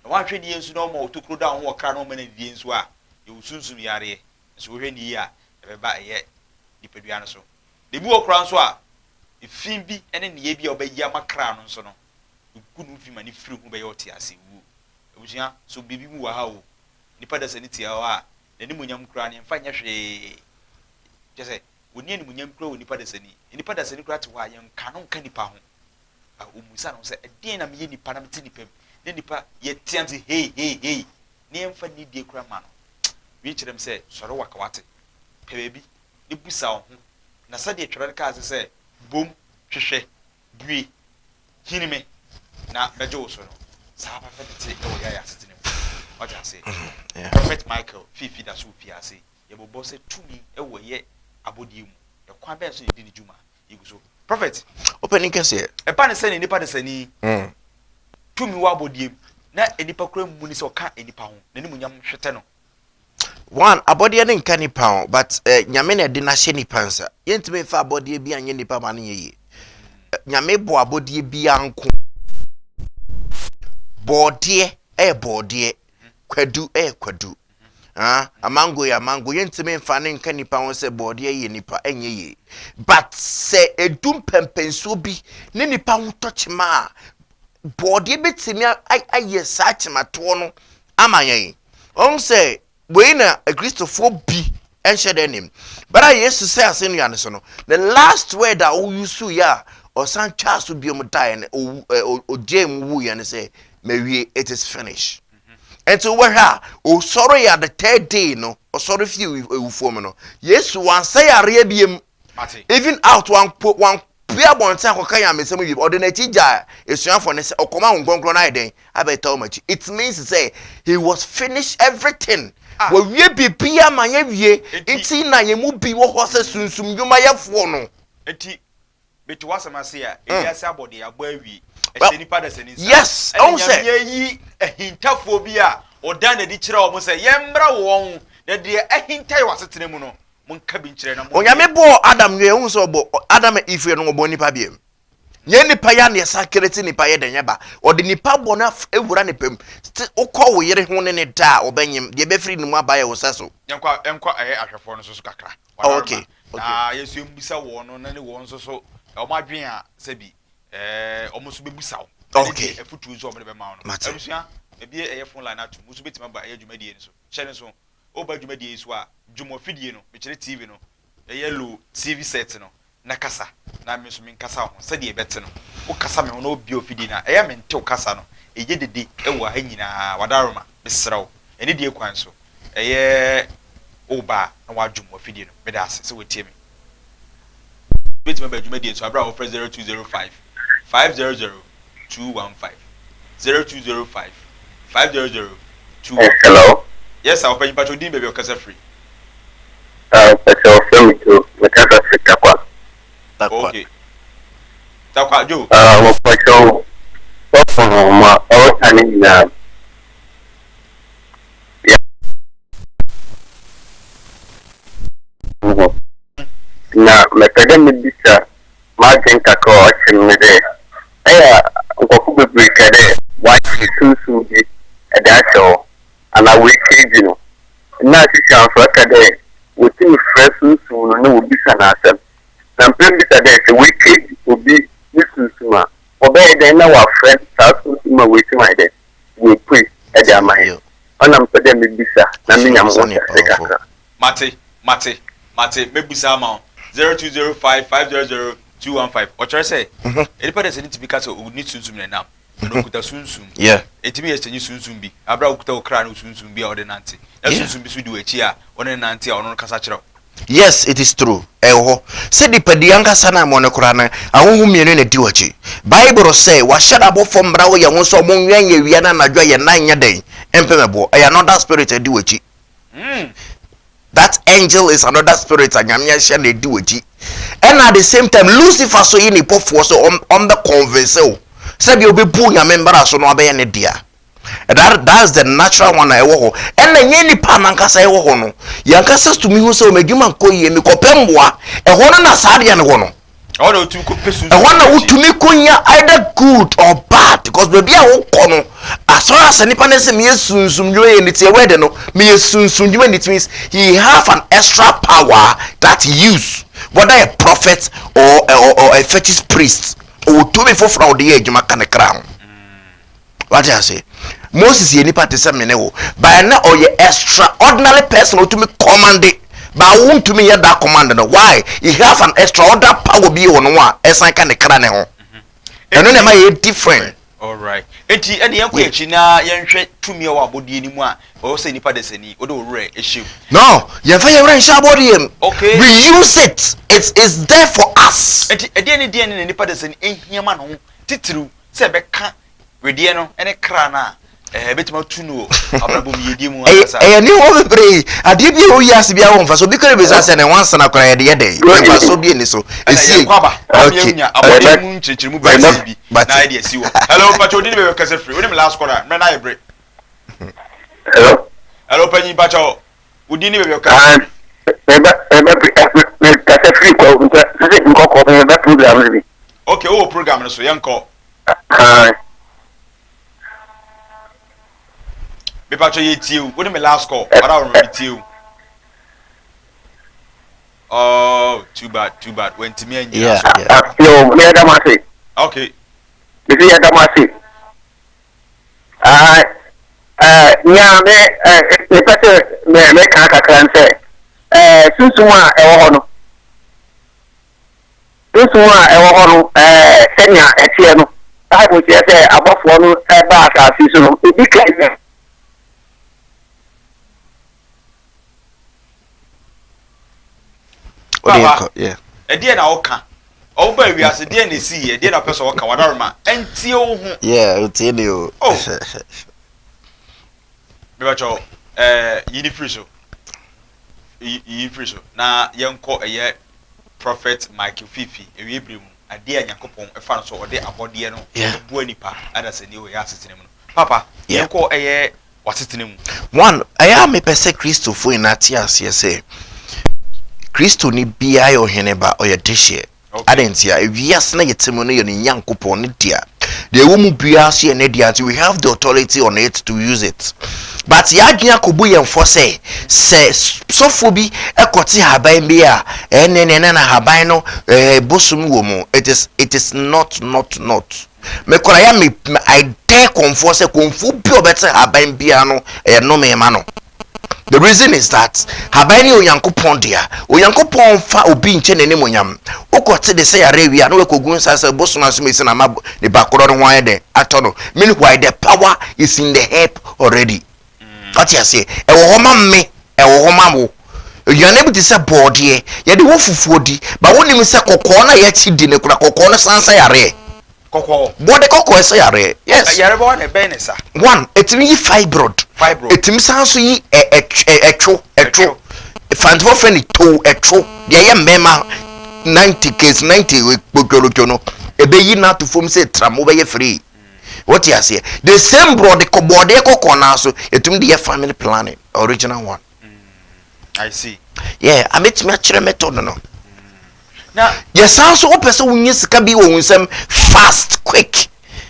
Na woanhwɛ ne yie nso na woma wo tokuro da wo ho wɔ kra na woma no adidie nso a, yɛwɔ sunsum yareɛ nso wohwɛ ne yie a, ɛbɛba ɛyɛ nipadua no so. Na ebi wɔ koraa nso a, efi bi ne nneyɛɛ bi a wobɛyɛ ama kra no nso no, egu no fi ma ne firi ho bɛyɛ ɔtease wuo. Abusua, so biribi mu wɔ ha o, nipa dasani te hɔ a, n'animuonyam koraa no yɛmfa nyɛ hwee. Kyerɛ sɛ, wɔnni animuonyam koraa wɔ nipa dasani. Nipa dasani koraa te hɔ a, yɛnka no nka nipa ho. A Ɔmmisa ne ho sɛ, Ɛdeɛn na meyɛ nipa na mete nipa mu, na nipa yɛteam sɛ hei hei hei, na yɛmfa nidie koraa mma no? Wei kyerɛ me sɛ, sɔre waka wate, pɛ baabi na bisa wo ho. Na sɛdeɛ twerɛ no kaa se sɛ, Bom, hwehwɛ, bue, hini me, na mɛgye wo so no, saa pɛpɛ na ɛte wɔ yɛn asetena mu. Wate aseɛ? Prophet Michael Fiifi da so wɔ fiase. Yɛbobɔ sɛ tumi wɔ yɛ abɔdeɛ mu. Ɛkwan bɛn so na yɛdi ne dwuma? Yɛgu so. Prophet. Ɔpanin kɛseɛ. Ɛba ne sɛ ne nipa desani tumi wɔ abɔdeɛ mu na nnipa kura mmu ne sɛ ɔka nnipa ho, n'animuonyam hwetɛ no. One, abɔdeɛ no nka nipa ho but eh, Nyame na ɛde no ahyɛ nipa nsa. Yɛntumi mfa abɔdeɛ bi anyɛ nipa ma no nyɛ yie. Eh, Nyame bɔ abɔdeɛ biara nko. Bɔɔdeɛ ɛyɛ bɔɔdeɛ, kwadu ɛyɛ kwadu. Ah, amango yɛ amango. Yɛntumi mfa ne nka nipa ho sɛ bɔɔdeɛ yɛ nipa, ɛnyɛ yie. But sɛ ɛdu mpɛmpɛnsuo bi ne nipa ho tɔ kyema a, bɔɔdeɛ bɛtumi ayɛ saa kyematoɔ no ama yɛn. Wɔn sɛ wei na Akristofoɔ bi nhyɛ dɛ nim. Bere a Yesu sɛ asɛnnua no so no, the last word a ɔyusu yɛ a ɔsan twaa so biom daeɛ no, ogyee mu wuiɛ no sɛ, mawie, it is finished. Nti wobɛhwɛ a, ɔsɔre yɛ the third day no, ɔsɔre fie awufoɔ mu no, Yesu wansɛ yareɛ biom. Even out, wampue abɔnten akɔka nyamesɛm wie, ɔde n'akyi gyaa asuafoɔ no sɛ ɔkɔma Honhom Kronkron no ayɛ dɛn? Abɛtaa wɔn akyi. It means sɛ he was finished everything. Ah. Wawie biribiara ma yɛawie. Nti na yɛn mu bi wɔ hɔ sɛ sunsum nnwumayɛfoɔ no. Nti mete w'asɛm ase a, ewiase abɔ deɛ abɔ awie. Ɛhyɛ nipa dasani nsa. Yes, ɛna Nyame ayi ahintafoɔ bi a ɔdan n'adi kyerɛ wɔn sɛ yɛmmrɛ wɔn na deɛ ahinta yɛ wɔ asetena mu no, Monka bi nkyerɛ na monyɛ. Onyame bɔɔ Adam wie, wohu sɛ ɔbɔ Adam and Eve wie no ɔbɔɔ nipa biom. Nyɛ nipa ya na yɛsan kerete nipa yɛ dɛn ɛba. Ɔde nipa bɔ no awura ne pam. Wokɔ wo yere ho ne ne da a ɔbɛnyem, deɛ ɛbɛfiri ne mu aba yɛ wo sɛ so. Yɛnkɔ yɛnkɔ ɛyɛ ahwɛfoɔ no nso so kakra. Oh, okay. Okay. Na yɛn nso yɛmmisa wɔn no na ne wɔn nso so wɔn adwene a sɛbi ɛɛ wɔn nso bɛbisa wo. Okay. Ɛne deɛ afutuo nso a wɔde bɛma wo no. Mate. Abusua, ebie ɛyɛ phone line ato mu, wo nso bɛtumi aba ɛyɛ dwumadie no so. Hyɛ ne so. Woba dwumadie yi so a, dwom afidie no, mekyerɛ TV no, ɛyɛ low TV set no, na kasa, na me nso menkasa wo ho sɛdeɛ ɛbɛte no. Wokasa me ho na wobue afidie no a, ɛyɛ a mente wo kasa no, ɛyɛ dede wɔ ha nyinaa. Wadaroma, mesrɛ wo, anidie kwan so, ɛyɛ woba a na woadwom w'afidie no. Meda ase sɛ woatie me. Wobɛtumi aba dwumadie so aberɛ a wofrɛ 0205 500 215 0205 500 215. Hello. Yes sir, ɔpanyin mpakyɛ odin baabi a ɔkasa firi. Ah, mpakyɛ ɔfrɛ me Joe, mekasa firi Tarkwa. Tarkwa. Okay. Tarkwa Joe. Ah, mpakyɛ sɔfo no ma ɔreka ne nyinaa. Hɔ. Na mepɛ dɛ mibisa m'adwen kakra a ɔkye me dɛ, eyɛ a nkorɔfo beberee ka dɛ wɔagye sunsum bi dze ahyɛ hɔ anaa woekeegye no. Nna Christianfo ka dɛ wotum frɛ sunsum no na wobisa no asɛm. Na mepɛ dɛ mibisa dɛ, sɛ woekeegye obi no sunsum a, wɔbɛyɛ dɛn na wɔafrɛ saa sunsum a woetum ayɛ dɛn woepue dze ama hɛn? Ɔno na mepɛ dɛ mibisa na menya mo ho nkyerɛase kakra. Mate, mate, mate, mɛbusa ama wo. 0205 500 215. Ɔkyerɛ sɛ, nnipa de sɛ ne tumi ka sɛ ɔni sunsum na ɛnam, ɛna ɔkuta sunsum. Ɛtumi yɛ sɛ nye sunsum bi, abere a wokuta wo kra ne wo sunsum bi a ɔde nante, na sunsum bi so di w'akyi a ɔne ne nante a ɔno no kasa kyerɛ wo. Yes, it is true. Ɛwɔ hɔ. Sɛ nipadua ankasa no ammɔ no koraa no, ahonhom mmienu na ɛdi w'akyi. Bible sɛ, Wahyɛ n'abɔfoɔ mmara wɔ yɛn ho sɛ wɔnwɛn yɛn awia ne anadwo a yɛn nan nyɛ dɛn? Ɛmpem ɛboɔ. Ɛyɛ another spirit a ɛdi w'akyi. That angel is another spirit a Nyame ahyɛ na ɛdi w'akyi. Ɛna at the same time, Lucifer so yi ne bɔfoɔ sɛ ɔmbɛ convince wo sɛ deɛ ɔbɛbu Nyame mmara so no abɛyɛ ne dea. That that's the natural one a ɛwɔ hɔ. Ɛna nyɛ nipa nankasa ɛwɔ hɔ no. Yɛn ankasa tumi hu sɛ wɔn adwuma nkɔ yie, mekɔpɛ mmoa. Ɛhɔ no na saa adeɛ no wɔ no. Ɛhɔ na wotumi kɔ pɛ sunsun. Ɛhɔ na wotumi kɔ nya either good or bad because baabi a wokɔ no asɔre asɛ nipa ne sɛ meyɛ sunsun dwuma yɛ ne ti ɛwɔ ɛde no meyɛ sunsun dwuma ne ti means he have an extra power that he use whether a prophet or, or, or a fetish priest ɔwɔ tumi foforɔ a ɔde yɛ adwuma ka ne kra ho. Wate ase? Moses yɛ nipa te sɛ me ne wo. But na ɔyɛ extraordinary person otumi command. But wo ntumi yɛ that command no. Why? He have an extraordinary power bi wɔ no ho a ɛsan ka ne kra ne ho. Ɛno na ɛma yɛ different. Alright. Enti ɛne yɛnkɔ yɛn akyi na yɛnhwɛ tumi a ɛwɔ abɔdeɛ no mu a ɛwɔ sɛ nipa dasani wode wo werɛ hyɛ mu. No, yɛmfa yɛn werɛ nhyɛ abɔdeɛ mu. Okay. We use it. It is there for us. Enti ɛdeɛn ne deɛn ne na nipa dasani hia ma ne ho titiriw sɛ ɛbɛka wedeɛ no ne kra no a ɛbɛtumi atu no wɔ abrabɔ mu yiedie mu ankasa. Ɛyɛ nneɛma bebree. Adeɛ bi a ɛwɔ wiase biara wɔ mfasoɔ. Obi kora bisa sɛ ne nwansena koraa yɛde yɛ dɛn? Mfasoɔ bi nni so. Ɛna yɛnkɔ aba na yɛnya abɔdeɛ mu nkyerɛkyerɛmu bɛsɛ bi na yɛde asi hɔ. Hello, mpakyɛ odi ne bɛbɛ kasa firi. Wo ne me last caller, mmerɛ no ayɛ bere. Hello. Hello, panyin mpakyɛ wo din ne baabi a ɔkasa firi. Meba meba me kasa firi kɔ nkɔ sisi nkɔkɔ meba program no bi. Okay, wowɔ program no so yɛnkɔ. Mepatwɔ yɛ tie wo, wo ne me last call, wada wo me tie wo. Oh, too bad, too bad. Wantumi anyina so. Yeah. Yo, me yɛda mo ase. Okay. Mesi yɛda mo ase. Ah, eh, nea me eh, mepɛ sɛ me meka kakra ne sɛ, eh, sunsum a ɛwɔ hɔ no, sunsum a ɛwɔ hɔ no, eh, sɛnea ɛteɛ no, Bible kyerɛ sɛ abɔfoɔ no ɛba asase so no, ebi ka Papa, ɛdeɛ na woka? Ɔba wiase deɛ na esi yɛ, deɛ na ɔpɛ sɛ ɔka wadaroma, ɛntie wo ho. Yeah, otie ni o. Oh. Mebakyɛw, ɛɛ yi ni firi so. Yi firi so. Na yɛnkɔ ɛyɛ Prophet Michael Fifi ewie bere mu adeɛ a Nyankopɔn ɛfa no so ɔde abɔdeɛ no ɛboa nipa adasani wɔ yɛ asetena mu no. Papa, yɛnkɔ ɛyɛ w'asetena mu. One, ɛyɛ a mepɛ sɛ Kristofo nyinaa te aseɛ sɛ Kristoni biara yɛ ɔhene ba, ɔyɛ dehyeɛ. Adɛn ntia? Ewiase na yɛte mu no yɛ ne Nyankopɔn ne dea. Deɛ ɛwɔ mu biara nso yɛ ne dea nti we have the authority on it to use it. But yɛadwene akɔbu yɛn fɔ sɛ sɛ sɔfoɔ bi kɔte haban bi a ɛne ne na haban no ɛɛ bosom wɔ mu. It is it is not not not. Me koraa ya me I dare kɔnfoɔ sɛ kɔnfoɔ bi a ɔbɛte haban biara no ɛyɛ nnome ma no. The reason is that haban no yɛ Onyankopɔn dea. Onyankopɔn mfa obi nkyɛ n'animuonyam. Wokɔte de sɛ yare awie a na wakɔgu nsa sɛ bosom asomasi na ama nipa korɔ no ho ayɛ dɛn atɔ no. Meanwhile the power is in the herb already. Wate aseɛ? Ɛwɔ hɔ ma me, ɛwɔ hɔ ma wo. Aduane bi te sɛ bɔɔdeɛ, yɛde wɔ fufuo di, ba wonim sɛ kɔkɔɔ no a yɛakyi di no kora kɔkɔɔ no san sa yareɛ. Kɔkɔɔ. Bɔɔde kɔkɔɔ ɛsɛ yareɛ. Yes. Yare bɔ na ɛbɛn ne sa. One, ɛtumi yi fibroid. Fibroid. Ɛtumi san so yi ɛ ɛ ɛtwo ɛtwo. Fantefoɔ frɛ no tow ɛtwo. Deɛ ɛyɛ mmarima 90 case 90 kpotworotwo no, ɛbɛyi no ato fam sɛ tram wobɛyɛ free. Wote aseɛ? The same borɔde kɔ bɔɔdeɛ kɔkɔɔ naa so yɛtumi de yɛ family planning original one. Mm, I see. Yeah, ametumi akyerɛ method no. Mm. Na yɛsan so wopɛ sɛ wonya sika bi wɔ wo nsam fast quick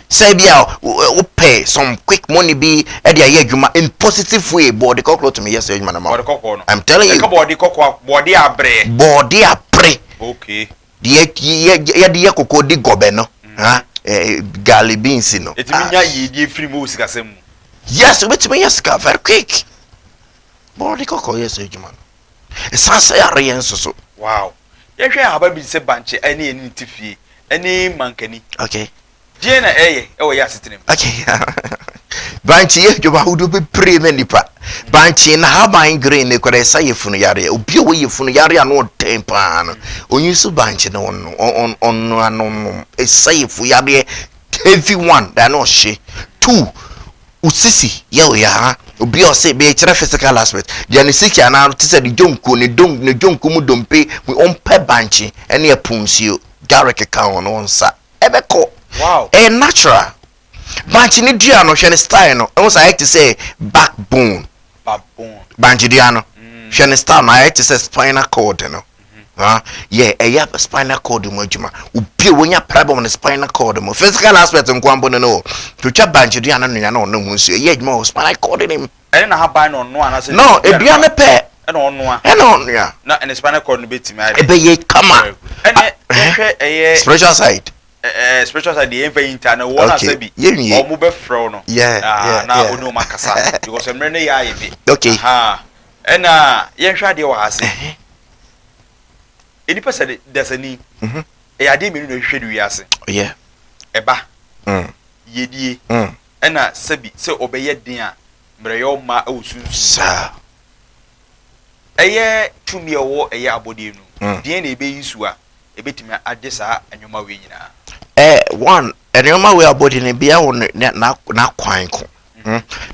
sɛ bi a wopɛ some quick money bi de ayɛ adwuma in positive way bɔɔde kɔkɔɔ tumi yɛ sɛ adwuma no ma bɔɔde kɔkɔɔ no. I'm telling you. Ɛka bɔɔde kɔkɔɔ bɔɔde abrɛ. Bɔɔde abrɛ. Okay. Deɛ yɛde yɛ koko di gɔbɛ no ha garlic beans no. Ɛtumi nya yiedie firi mu wɔ sikasɛm mu. Yes, wobɛtumi anya sika very quick. Bɔɔde kɔkɔɔ yɛ sɛ adwuma no. Ɛsan sɛ yareɛ nso so. Wow. Yɛhwɛ ahaban bi te sɛ bankye ɛne yɛne ne te fie ɛne mankani. Okay. Deɛn na ɛyɛ wɔ yɛ asetena mu? Okay. Bankye yɛ adwuma ahodoɔ bebree ma nipa. Bankye na haban green ne kora ɛsa yafunu yareɛ. Obi a ɔwɔ yafunu yareɛ ano ɔden paa no, onyi so bankye na ɔno ɔno ano nom. Ɛsa yafunu yareɛ heavy one da na ɔhye. Two, osisi yɛ ɔyɛ ha. Obi a ɔse bɛkyerɛ physical aspect. Deɛ ne sisi anaa te sɛ ne dwonku ne don ne dwonku mu dompe ɔmpɛ bankye ɛne ɛpo nsuo. Garlic ka ho no ɔnsa. Ɛbɛkɔ. Wow. Ɛyɛ natural. Bankye ne dua no, hwɛ ne style no. Ɛho sɛ ayɛ te sɛ backbone. Backbone. Bankye dua no. Hwɛ ne style no, ayɛ te sɛ spinal cord no. Ha, yɛ ɛyɛ spinal cord mu adwuma. Obi a wonya problem ne spinal cord mu, physical aspect nko ampo no no. Twitwa bankye dua no nua na ɔnom ho nsuo. Ɛyɛ adwuma wɔ spinal cord no mu. Ɛne n'ahaban na ɔnoa anaasɛ No, dua no pɛ. Ɛna ɔnoa. Ɛna ɔnoa. Na ɛne spinal cord no bɛtumi ayɛ. Ɛbɛyɛ kama. Ɛne yɛhwɛ ɛyɛ. Spiritual side. Ɛɛ spiritual side deɛ yɛnfa yi nta na wɔn asɛ bi. Yɛnwie. Wɔn bɛfrɛ wo no. Yeah, yeah, Na wɔne wɔn akasa because mmerɛ no yɛ ayɛ bi. Okay. Ɛna yɛnhwɛ adeɛ wɔ ha se. Nnipa sɛ dasani. Ɛyɛ adeɛ mmienu na ɛhwehwɛ de wiase. Yeah. Ɛba. Mm. Yiedie ɛna sɛbi sɛ ɔbɛyɛ den a mmerɛyɛ ɔma ɛwɔ sunsum. Saa. Ɛyɛ tumi a ɛwɔ ɛyɛ abɔdeɛ no, deɛn na ɛbɛyi so a ɛbɛtumi agye saa nneɛma wei nyinaa? One, nneɛma wei abɔdeɛ no bia wɔ ne na n'akwan ko.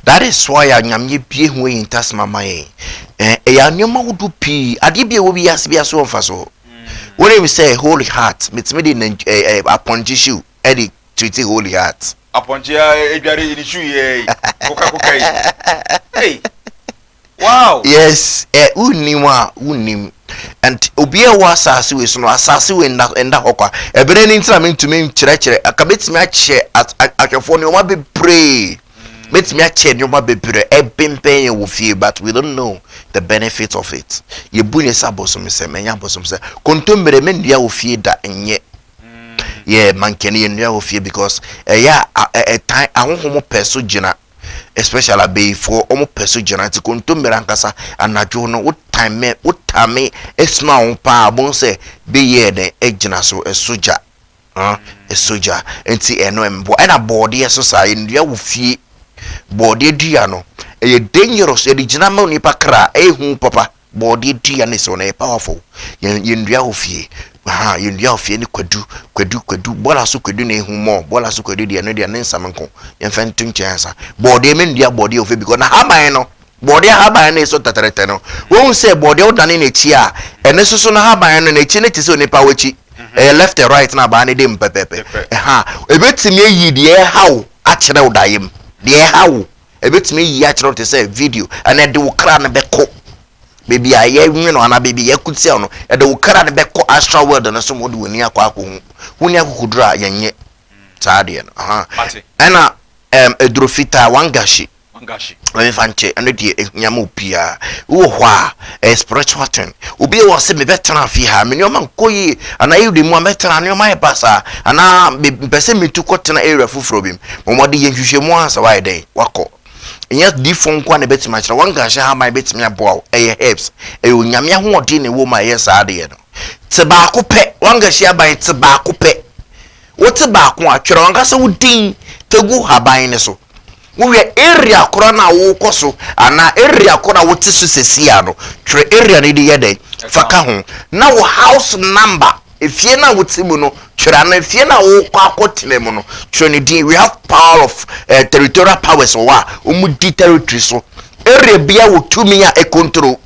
That is why a Nyame bie ho ayi ntasɛm ama yɛn. Ɛyɛ nneɛma ahodoɔ pii. Adeɛ bi a ɛwɔ wiase bi aso wɔ mfa so. Wonim sɛ holy heart, metumi de nantwi apɔnkye shoe ɛde treat holy heart. Apɔnkye a edware ne shoe yɛ yi, koka koka yi. Hey. Wow. Yes, wonnim a wonnim. And obi a ɛwɔ asase wei so no, asase wei nda nda hɔ kwa. Ɛbɛrɛ ni ntina mentumi nkyerɛkyerɛ. Aka betumi akyɛ ahwɛfoɔ nneɛma bebree. Betumi akyɛ nneɛma bebree ɛbɛnbɛn yɛn wɔ fie, but we don't know the benefit of it. Yɛbu ne sɛ abosomsɛm, ɛnyɛ abosomsɛm. Kontommire mennua wɔ fie da, nyɛ. Yɛ mankani yɛnnua wɔ fie because ɛyɛ a ɛtan ahohom pɛ so gyina, especially abeyifoɔ, wɔn pɛ so gyina. Nti kontommire ankasa anadwo no wotame wotame esuma wɔn paa bon sɛ beyɛ dɛn egyina so ɛso gya, ɛso gya. Nti ɛno mboa. Ɛna bɔɔdeɛ so saa, yɛnnua wɔ fie. Bɔɔdeɛ dua no ɛyɛ dangerous, yɛde gyina ma nipa kra, ɛyɛ hu papa. Bɔɔdeɛ dua ne sɛ ɔno ɛyɛ powerful. Yɛn yɛnnua wɔ fie ha, yɛnnua wɔ fie ne kwadu kwadu kwadu bɔɔla so kwadu na ehu mɔ bɔɔla so kwadu deɛ, no deɛ ne nsam nko yɛmfa nto nkyɛn ansa. Bɔɔdeɛ, mɛnnua bɔɔdeɛ wɔ fie because na haban no, bɔɔdeɛ haban no esɔ tɛtɛrɛtɛ no, wɔn sɛ bɔɔdeɛ wodane n'akyi a, ɛno soso no haban no n'akyi no te sɛ onipa w'akyi, ɛyɛ left and right na abaa no de mu pɛpɛɛpɛ. Ɛha ebetumi ayi deɛ ɛha wo akyerɛ wo daeɛ mu, deɛ ɛha wo ebetumi ayi akyerɛ wo te sɛ video, ɛna ɛde wo kra no bɛkɔ beebi a yɛnwe no anaa beebi a yɛkutia no, ɛde wo kra no bɛkɔ astral world no so ma wode w'ani akɔ akɔhu. Wonni akokoduro a, yɛnyɛ saa adeɛ no. Ɛna aduro fitaa wangahye ɛmfa nkyɛ, ɛno deɛ ehia ma obiara wowɔ hɔ a ɛyɛ spiritual thing. Obi wɔ sɛ mebɛtena fie ha, me nneɛma nkɔ yie anaa area mu a mɛtena nneɛma ayɛ basaa anaa mpɛ sɛ metu kɔtena area foforɔ bi mu, wɔde yɛ nhwehwɛmu ansa wayɛ dɛn wakɔ. Ɛnyɛ diifoɔ nko a na ɛbɛtumi akyerɛ wangahyɛ haban bɛtumi aboa wo. Ɛyɛ herbs, ɛyɛ Onyame ahoɔden na ɛwɔ mu a ɛyɛ saa adeɛ no. Te baako pɛ wangahye aban, te baako pɛ, wote baako a, twerɛ wankasa wo din tegu haban ne so. Wohwɛ area korɔ no a wokɔ so anaa area korɔ a wote so sesia no, twerɛ area no de yɛ dɛn fa ka ho, na wo house number, efie no a wote mu no twerɛ, anaa efie no a wokɔ akɔtena mu no twerɛ ne din. We have power of territorial powers wɔ hɔ a wɔn di territory so. Area bia wɔ tumi a ɛcontrol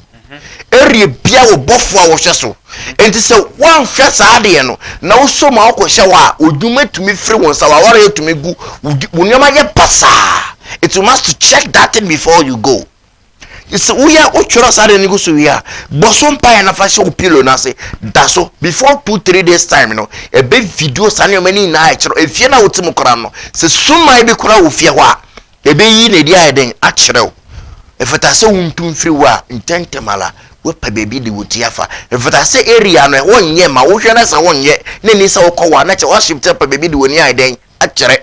area bia, wɔ bɔfo a wɔhwɛ so. Nti sɛ wɔnhwɛ saa adeɛ no na wosɔ mu a wokɔhyɛ hɔ a, odwuma tumi firi wɔn nsa, waware tumi gu, wo nneɛma yɛ basaa. It you must check that thing before you go. Sɛ woyɛ wotwerɛ saa adeɛ no gu so wie a, bɔ so mpaeɛ na fa hyɛ wo pillow no ase da so. Before 2-3 days time no, ɛbɛ video saa nneɛma no nyinaa ɛkyerɛ efie no a wote mu koraa no. Sɛ suman bi koraa wɔ fie hɔ a, ɛbɛyi na ɛdi ayɛ den akyerɛ wo. Ɛfata sɛ wontu mfiri hɔ a, ntɛntɛm ara woapɛ baabi de wo ti afa. Ɛfata sɛ area no ɛhɔ nyɛ ma wohwɛ no sɛ wonyɛ na ni sɛ wokɔ hɔ a na kyɛ woahyɛ ti apɛ baabi de w'ani ayɛ dɛn akyerɛ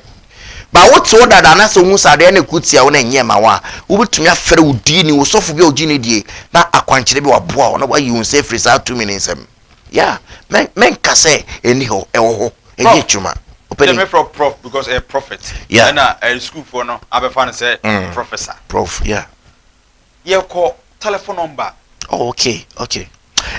ba. Wote wo dada na sɛ wohu sɛ adeɛ no ɛku tia wo na ɛnyɛ ma wo a, wobɛtumi afrɛ wo die ni, wo sɔfo bi a ogye ne die na akwankyerɛ bi waboa wo na wayi wo nsa afiri saa tumi ne nsɛm. Ya mɛnka sɛ ɛni hɔ, ɛwɔ hɔ, ɛyɛ adwuma. Ɔpɛni mɛfrɛ prof because ɛyɛ prophet. Ɛna ɛyɛ sukuufoɔ no abɛfa no sɛ professor. Prof, yeah. Yɛkɔ telephone number. Oh, okay,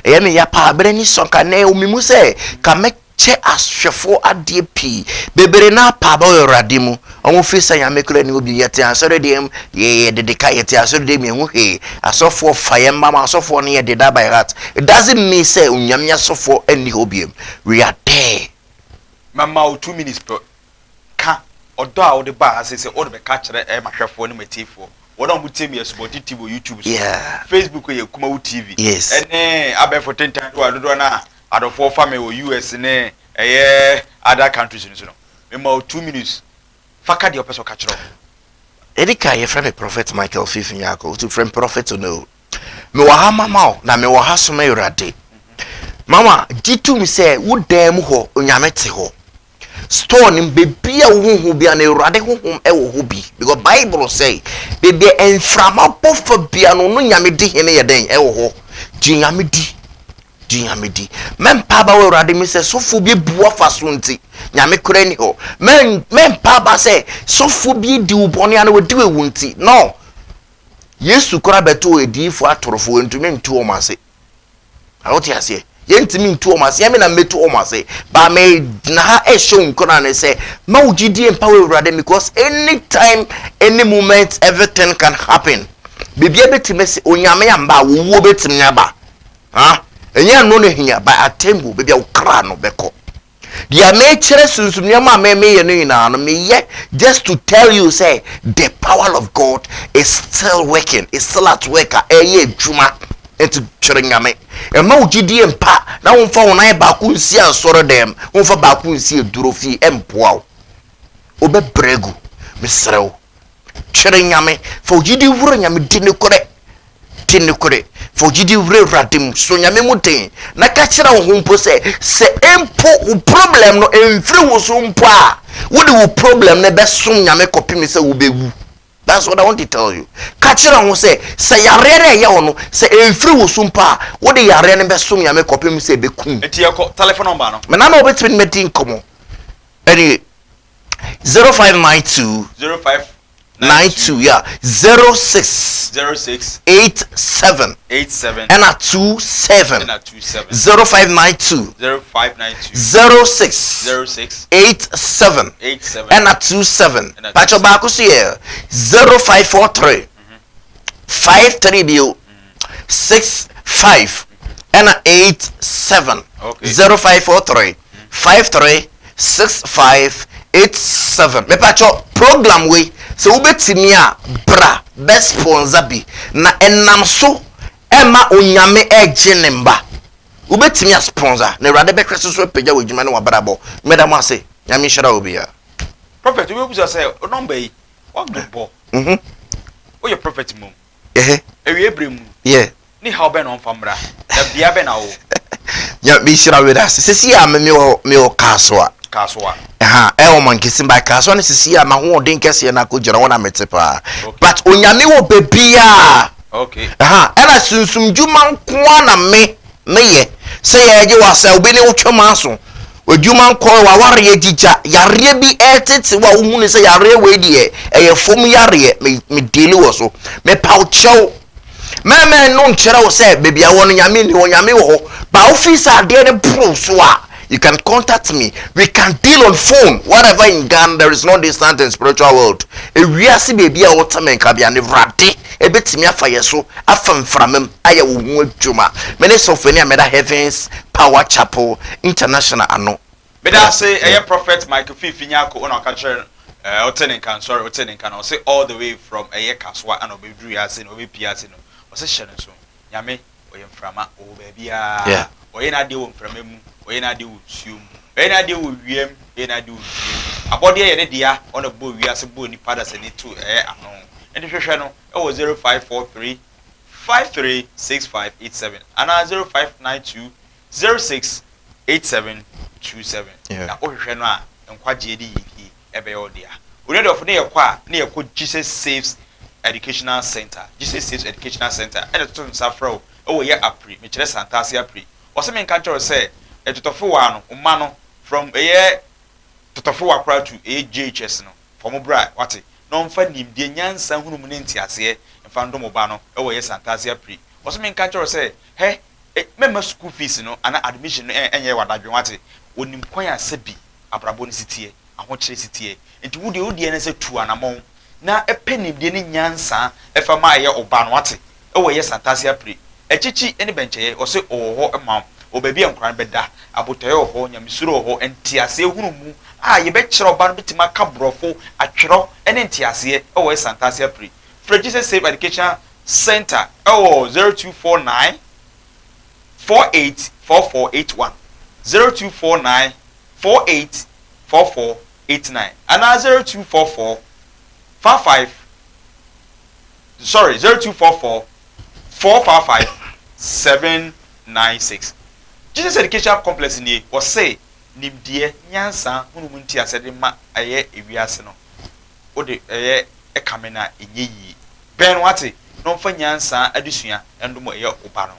ɛyɛ me ya paa berɛ ni sɔ nka nɛ omi mu sɛ ka mɛkyɛ ahwɛfoɔ adeɛ pii bebree na apa bɛ Awurade mu. Ɔmo firi sɛ Nyame kora ni obi. Yɛte asɔre deɛ mu, yɛyɛ dede ka yɛte asɔre deɛ mu, yɛho hwee. Asɔfoɔ fa yɛn mma ma asɔfoɔ no yɛ deda by heart. It doesn't mean sɛ Onyame asɔfoɔ anni hɔ biom. We are there. Mama wo 2 minutes pɛ, ka ɔdɔ a wode baa ha sɛ wode bɛka kyerɛ ɛyɛ mahwɛfoɔ ne matiefoɔ, wɔn a wɔtie mi Asubɔnten TV wɔ YouTube so. Facebook yɛ Kumawu TV. Ɛne abɛɛfo tentan do a dodoɔ no a adɔfoɔ fa me wɔ US ne ɛyɛ other countries no so no, mema wo 2 minutes fa ka deɛ ɔpɛ sɛ ɔka kyerɛ wo. Ɛdi ka yɛfrɛ me Prophet Michael Fifi Nyako. Wotu frɛ me Prophet no, mewɔ ha mama wo na mewɔ ha som Awurade. Mama gye tom sɛ wo dan mu hɔ Onyame te hɔ, store no beebi a wohuhu bia no, Awurade honhom ɛwɔ hɔ bi, because Bible sɛ beebi a mframa bɔ fa bia no, no Nyame di hene yɛ dɛn ɛwɔ hɔ. Gye Nyame di. Gye Nyame di. Mɛmpa aba wɔ Awurade mi sɛ sɔfoɔ bi abu afa so nti, Nyame koraa nni hɔ. Mɛmpa aba sɛ sɔfoɔ bi adi wo bɔne anaa wadi wo awu nti. No. Yesu koraa bɛtoo adiyifoɔ atorofoɔ, ntumi ntu wɔn ase. Na wote aseɛ? Yɛntumi ntu wɔn ase, ɛme na mɛtu wɔn ase. Ba megyina ha ɛhyɛ wo nkuran ne sɛ, ma wo gyidie mpa wɔ Awurade because anytime, any moment, everything can happen. Biribiara bɛtumi asi, Onyame amba a, owuo bɛtumi aba. Ha? Ɛnyɛ ɛno na hia, by atemmu, baabi a wo kra no bɛkɔ. Deɛ mekyerɛ sunsum nneɛma a me meyɛ no nyinaa no, meyɛ just to tell you sɛ the power of God is still working, is still at work a ɛyɛ adwuma. Nti kyerɛ Nyame. Mma wo gyidie mpa na womfa wo nan baako nsi asɔre dɛm, womfa baako nsi aduro fie, ɛmpoa wo. Wobɛbrɛ agu. Mesrɛ wo. Twere Nyame, fa wo gyidi wura Nyame, di nokorɛ, di nokorɛ, fa wo gyidi wura Awurade mu, sɔ Nyame mu den, na ka kyerɛ wo ho mpo sɛ, sɛ mpo wo problem no mfiri wo so mpo a, wode wo problem no bɛsom Nyame kɔpem sɛ wobɛwu. That's what I want to tell you. Ka kyerɛ ho sɛ, sɛ yareɛ no ɛyɛ wo no, sɛ ɛmfiri wo so mpo a, wode yareɛ no bɛsom Nyame kɔpem sɛ ɛbɛkum. Nti yɛkɔ telephone number no. Me nana wobɛtumi ne madi nkɔmmɔ. Ɛne 0592 0592 yeah 06 06 87 87 ɛna 27 ɛna 27 0592 0592 06 06 87 87 ɛna 27 Ɛna patro 27. Baako so yɛ 0543 53 bio 65 ɛna 87. 0543 53 65 87. Mepatwɔ program wei sɛ wobɛtumi a bra bɛ sponsor bi na ɛnam so ɛma Onyame ɛgye ne mba. Wobɛtumi a sponsor na Awurade bɛhwɛ so so apagya w'adwuma ne w'abrabɔ. Meda mo ase. Nyame nhyira obiara. Prophet, wobɛbusa sɛ number yi wabobɔ. Woyɛ prophet mmom? Awie berɛ mu ne haw bɛn na ɔmfa mmra, na bea bɛn na wowɔ? Nyame nhyira wo ase. Sisi a me mewɔ mewɔ Kasoa. Kasoa. Ɛha ɛwɔ Mankessim by Kasoa no sisi a m'ahoɔden kɛseɛ no akɔgyina hɔ na mete paa. But Onyame wɔ baabiaa. Ɛha ɛna sunsum dwuma nkoa na me meyɛ. Sɛ yɛgye wɔ asɛ obi ne wo twam aso. W'adwuma nkɔ, w'awareɛ gyigya, yareɛ bi ɛretete wo a wohu no sɛ yareɛ wei deɛ ɛyɛ fam yareɛ, me me deali wɔ so. Mepa wo kyɛw. Mɛmɛ no nkyerɛ wo sɛ baabi a wɔ no Nyame nni hɔ, Nyame wɔ hɔ. Ba wo feel sɛ adeɛ no boro so a, you can contact me. We can deal on phone. Whatever in Ghana, there is no distance in spiritual world. Ewiase baabi a wote me nka bia no, Awurade ebetumi afa yɛ so afa mframa mu ayɛ wo ho adwuma. Me ne Sɔfo a meda Heavens Power Chapel International ano. Meda ase. Ɛyɛ Prophet Michael Fiifi Nyarko ɔna ɔka kyerɛ no ɛɛ ɔte ne nka nsɔre ɔte ne nka na ɔse all the way from ɛyɛ Kasoa ɛna ɔbɛduru yɛ ase na ɔbɛpie ase no, ɔse hyɛ no nso, Nyame ɔyɛ mframa, ɔwɔ baabiara. Ɔyɛ n'adeɛ wɔ mframa mu, ɔyɛ n'adeɛ wɔ nsuo mu, ɔyɛ n'adeɛ wɔ wiem, ɔyɛ n'adeɛ wɔ dua mu. Abɔdeɛ yɛ ne dea, ɔna bɔɔ wiase, bɔɔ nipa dasani to ɛyɛ ano. Nti hwehwɛ no ɛwɔ 0543 536587 anaa 0592 06 8727. Na wohwehwɛ no a, nkwagyeɛ ne yiedie ɛbɛyɛ wo dea. Onua dɔfo, ne yɛkɔ a, ne yɛkɔ Jesus Saves Educational Center. Jesus Saves Educational Center ɛna ɛtoto nsa frɛ wo ɛwɔ yɛ Apri, mekyerɛ Santase Apri. Ɔse menka nkyerɛ wo sɛ ɛtotɔfewaa no, wo mma no, from ɛyɛ totɔfewa koraa to ɛyɛ JHS no, fa wɔn bra, wate, na ɔmfa nimdeɛ, nyansa, nhunumu ne nteaseɛ mfa ndom wo ba no ɛwɔ yɛ Santase Apri. Ɔse menka nkyerɛ wo sɛ, hɛ, mɛmma school fees no anaa admission no ɛnyɛ w'adadwen, wate. Ɔnim kwan a sɛbi abrabɔ no si teɛ, ahokyerɛ si teɛ. Nti wo deɛ, wo deɛ ne sɛ tu anamɔn na pɛ nimdeɛ ne nyansa fa ma ɛyɛ wo ba no, wate, ɛwɔ ɛyɛ Santase Apire, Akyikyi ne Bɛnkyɛeɛ, ɔse ɔwɔ hɔ ma wo, ɔwɔ baabi a nkwadaa no bɛda, abotɔeɛ wɔ hɔ, nyamesuro wɔ hɔ, nteaseɛ hunu mu a yɛbɛkyerɛ ɔba no bɛtumi aka borɔfo, atwerɛ ne nteaseɛ ɛwɔ ɛyɛ Santase Apire. Frɛ Jesus Save Educational Centre ɛwɔ 0249 484481, 0249 484489 anaa 0244 55, sorry, 0244 455 796. Jesus Educational Complex nie, wɔse nimdeɛ, nyansa, hunumu nteaseɛ de ma ɛyɛ ewiase no, wode ɛyɛ ɛkame no a ɛnyɛ yie. Bɛn no wate na ɔmfa nyansa adesua ndom ɛyɛ wo ba no.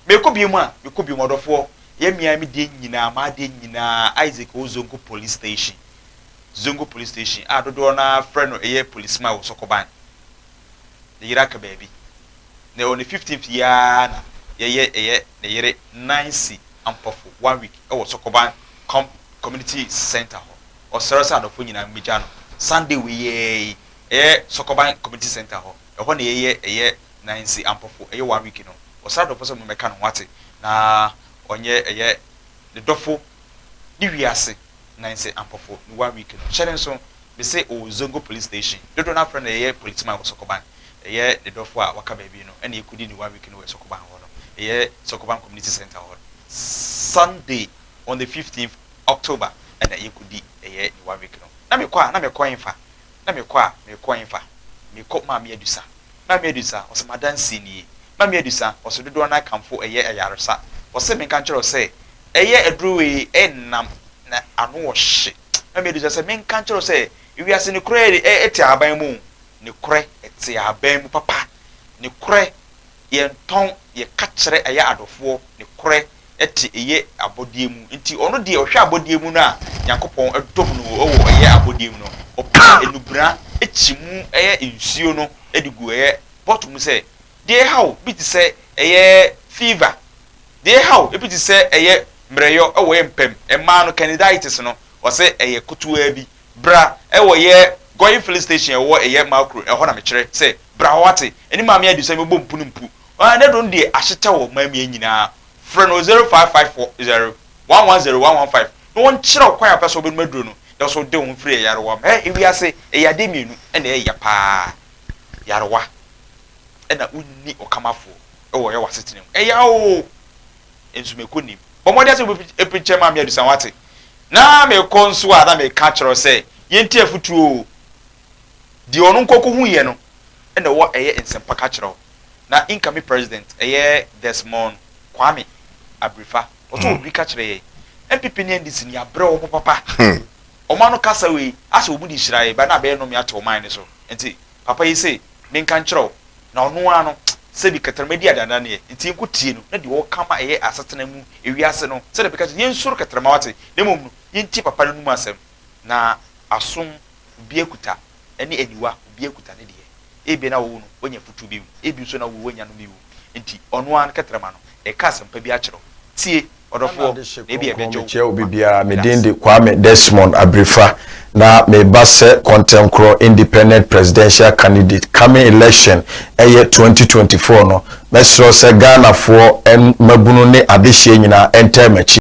Mekɔ bio mu a, mekɔ bio mu ɔdɔfoɔ, yɛ mmea me deɛ nyinaa, m'adeɛ nyinaa, Isaac wɔ Zongo Police Station. Zongo Police Station a dodoɔ no ara frɛ no ɛyɛ policeman wɔ Sɔkɔban. Ne yere aka baabi. Na on the 15th yi ara na yɛyɛ ɛyɛ ne yere Nancy Ampofo one week ɛwɔ Sɔkɔban Com Community Center hɔ. Ɔsrɛ sɛ adɔfoɔ nyinaa mmɛgya no Sunday wei yi ɛyɛ Sɔkɔban Community Center hɔ. Ɛhɔ na yɛyɛ ɛyɛ Nancy Ampofo ɛyɛ one week no. Ɔsrɛ adɔfoɔ sɛ mmɛka ne ho ate na ɔnyɛ ɛyɛ ne dɔfo ne wiase Nancy Ampofo ne one week no. Hyɛ ne nso bese ɔwɔ Zongo Police Station. Dodoɔ no afrɛ no ɛyɛ policeman wɔ Sɔkɔban. Ɛyɛ ne dɔfo a waka baabi no ɛna ɛkɔdi ne one week no wɔ Sɔkɔban hɔ no. Ɛyɛ Sɔkɔban Community Center hɔ. Sunday on the 15th October ɛna yɛkɔdi ɛyɛ ne one week no. Na mekɔ a, na mekɔ ɛmfa. Na mekɔ a, mekɔ ɛmfa. Mekɔ Maame Adusa. Maame Adusa, ɔsɛ madansie nie. Maame Adusa, ɔsɛ dodoɔ no akamfo ɛyɛ ayaresa. Ɔsɛ menka nkyerɛ wo sɛ ɛyɛ aduro wei ɛnam na ano wɔ hye. Maame Adusa sɛ menka nkyerɛ wo sɛ ewiase ne korɛ ɛte ahaban mu. Ne korɛ ɛte ahaban mu papa. Ne korɛ yɛntɔn, yɛka kyerɛ ɛyɛ adɔfoɔ. Ne korɛ ɛte ɛyɛ abɔdeɛ mu. Nti ɔno deɛ ɔhwɛ abɔdeɛ mu no a Nyankopɔn ɛdom no ɛwɔ ɛyɛ abɔdeɛ mu no, ɔpɛ enubena ekyi mu ɛyɛ nsuo no ɛde gu ɛyɛ bottle mu sɛ deɛ ɛhaw bi te sɛ ɛyɛ fever, deɛ ɛhaw ebi te sɛ ɛyɛ mmerɛyɔ ɛwɔ yɛ mpɛm mmaa no candidiasis no, ɔsɛ ɛyɛ kotoa bi bra ɛwɔ yɛ Goil Filling Station ɛwɔ ɛyɛ Makro ɛhɔ na mekyerɛ sɛ bra hɔ ate ɛne Maame Adusa mebɔ mpu no mpu ɔa ne do no deɛ ahyekyɛ wɔ maame nyinaa. Frɛ no 0554 0 110 115 na wɔnkyerɛ wo kwan a pɛ sɛ wobɛnum aduro no na wɔso de wo ho firi ɛyarewa mu. Ɛ ewiase ɛyɛ adeɛ mmienu ɛna ɛyɛ paa, yarewa ɛna wonni ɔkamafoɔ ɛwɔ ɛyɛ w'asetena mu. Ɛyɛ o nsumako nim bɔ mmɔden sɛ wobɛpinkyɛn Maame Adusa wate. Na mekɔ nso a, na meka kyerɛ sɛ yɛnti afotuo o, deɛ ɔno nkɔkɔ hu yɛ no ɛna ɛwɔ ɛyɛ nsɛmpa ka kyerɛ wo. Na incoming president ɛyɛ Desmond Kwame Abirifa ɔsɛ obi ka kyerɛ yɛ NPP ne NDC ni abrɛ wɔn papa. Ɔmo ano kasa wei asɛ wɔn de hyira yɛ ba na abɛyɛ nnome ate ɔman ne so. Nti papa yi sɛ menka nkyerɛ wo na ɔno ara no sɛbi kɛtɛrɛma di adandaneɛ, nti yɛnkɔ tie no na deɛ ɔka ma ɛyɛ asetena mu ewiase no sɛdeɛ bɛka kyerɛ yɛnsuro kɛtɛrɛma wate, na mmom no yɛntie papa no num asɛm. Na asom obi akuta ne aniwa obi akuta ne deɛ ebi na wo no wanya futuo bi mu, ebi nso na wo wanya no bi mu, nti ɔno ara no kɛtɛrɛma no ɛka asɛmpa bi akyerɛ wo. Tie ɔdɔfoɔ na ebi ɛbɛgye wo. Mekyia obi biara. Me din de Kwame Desmond Abirifa na meba sɛ Kɔntɛnkorɔ independent presidential candidate coming election ɛyɛ 2024 no. Mɛsrɛ sɛ Ghanafoɔ mmabunu ne adehyeɛ nyinaa ɛntɛɛ m'akyi.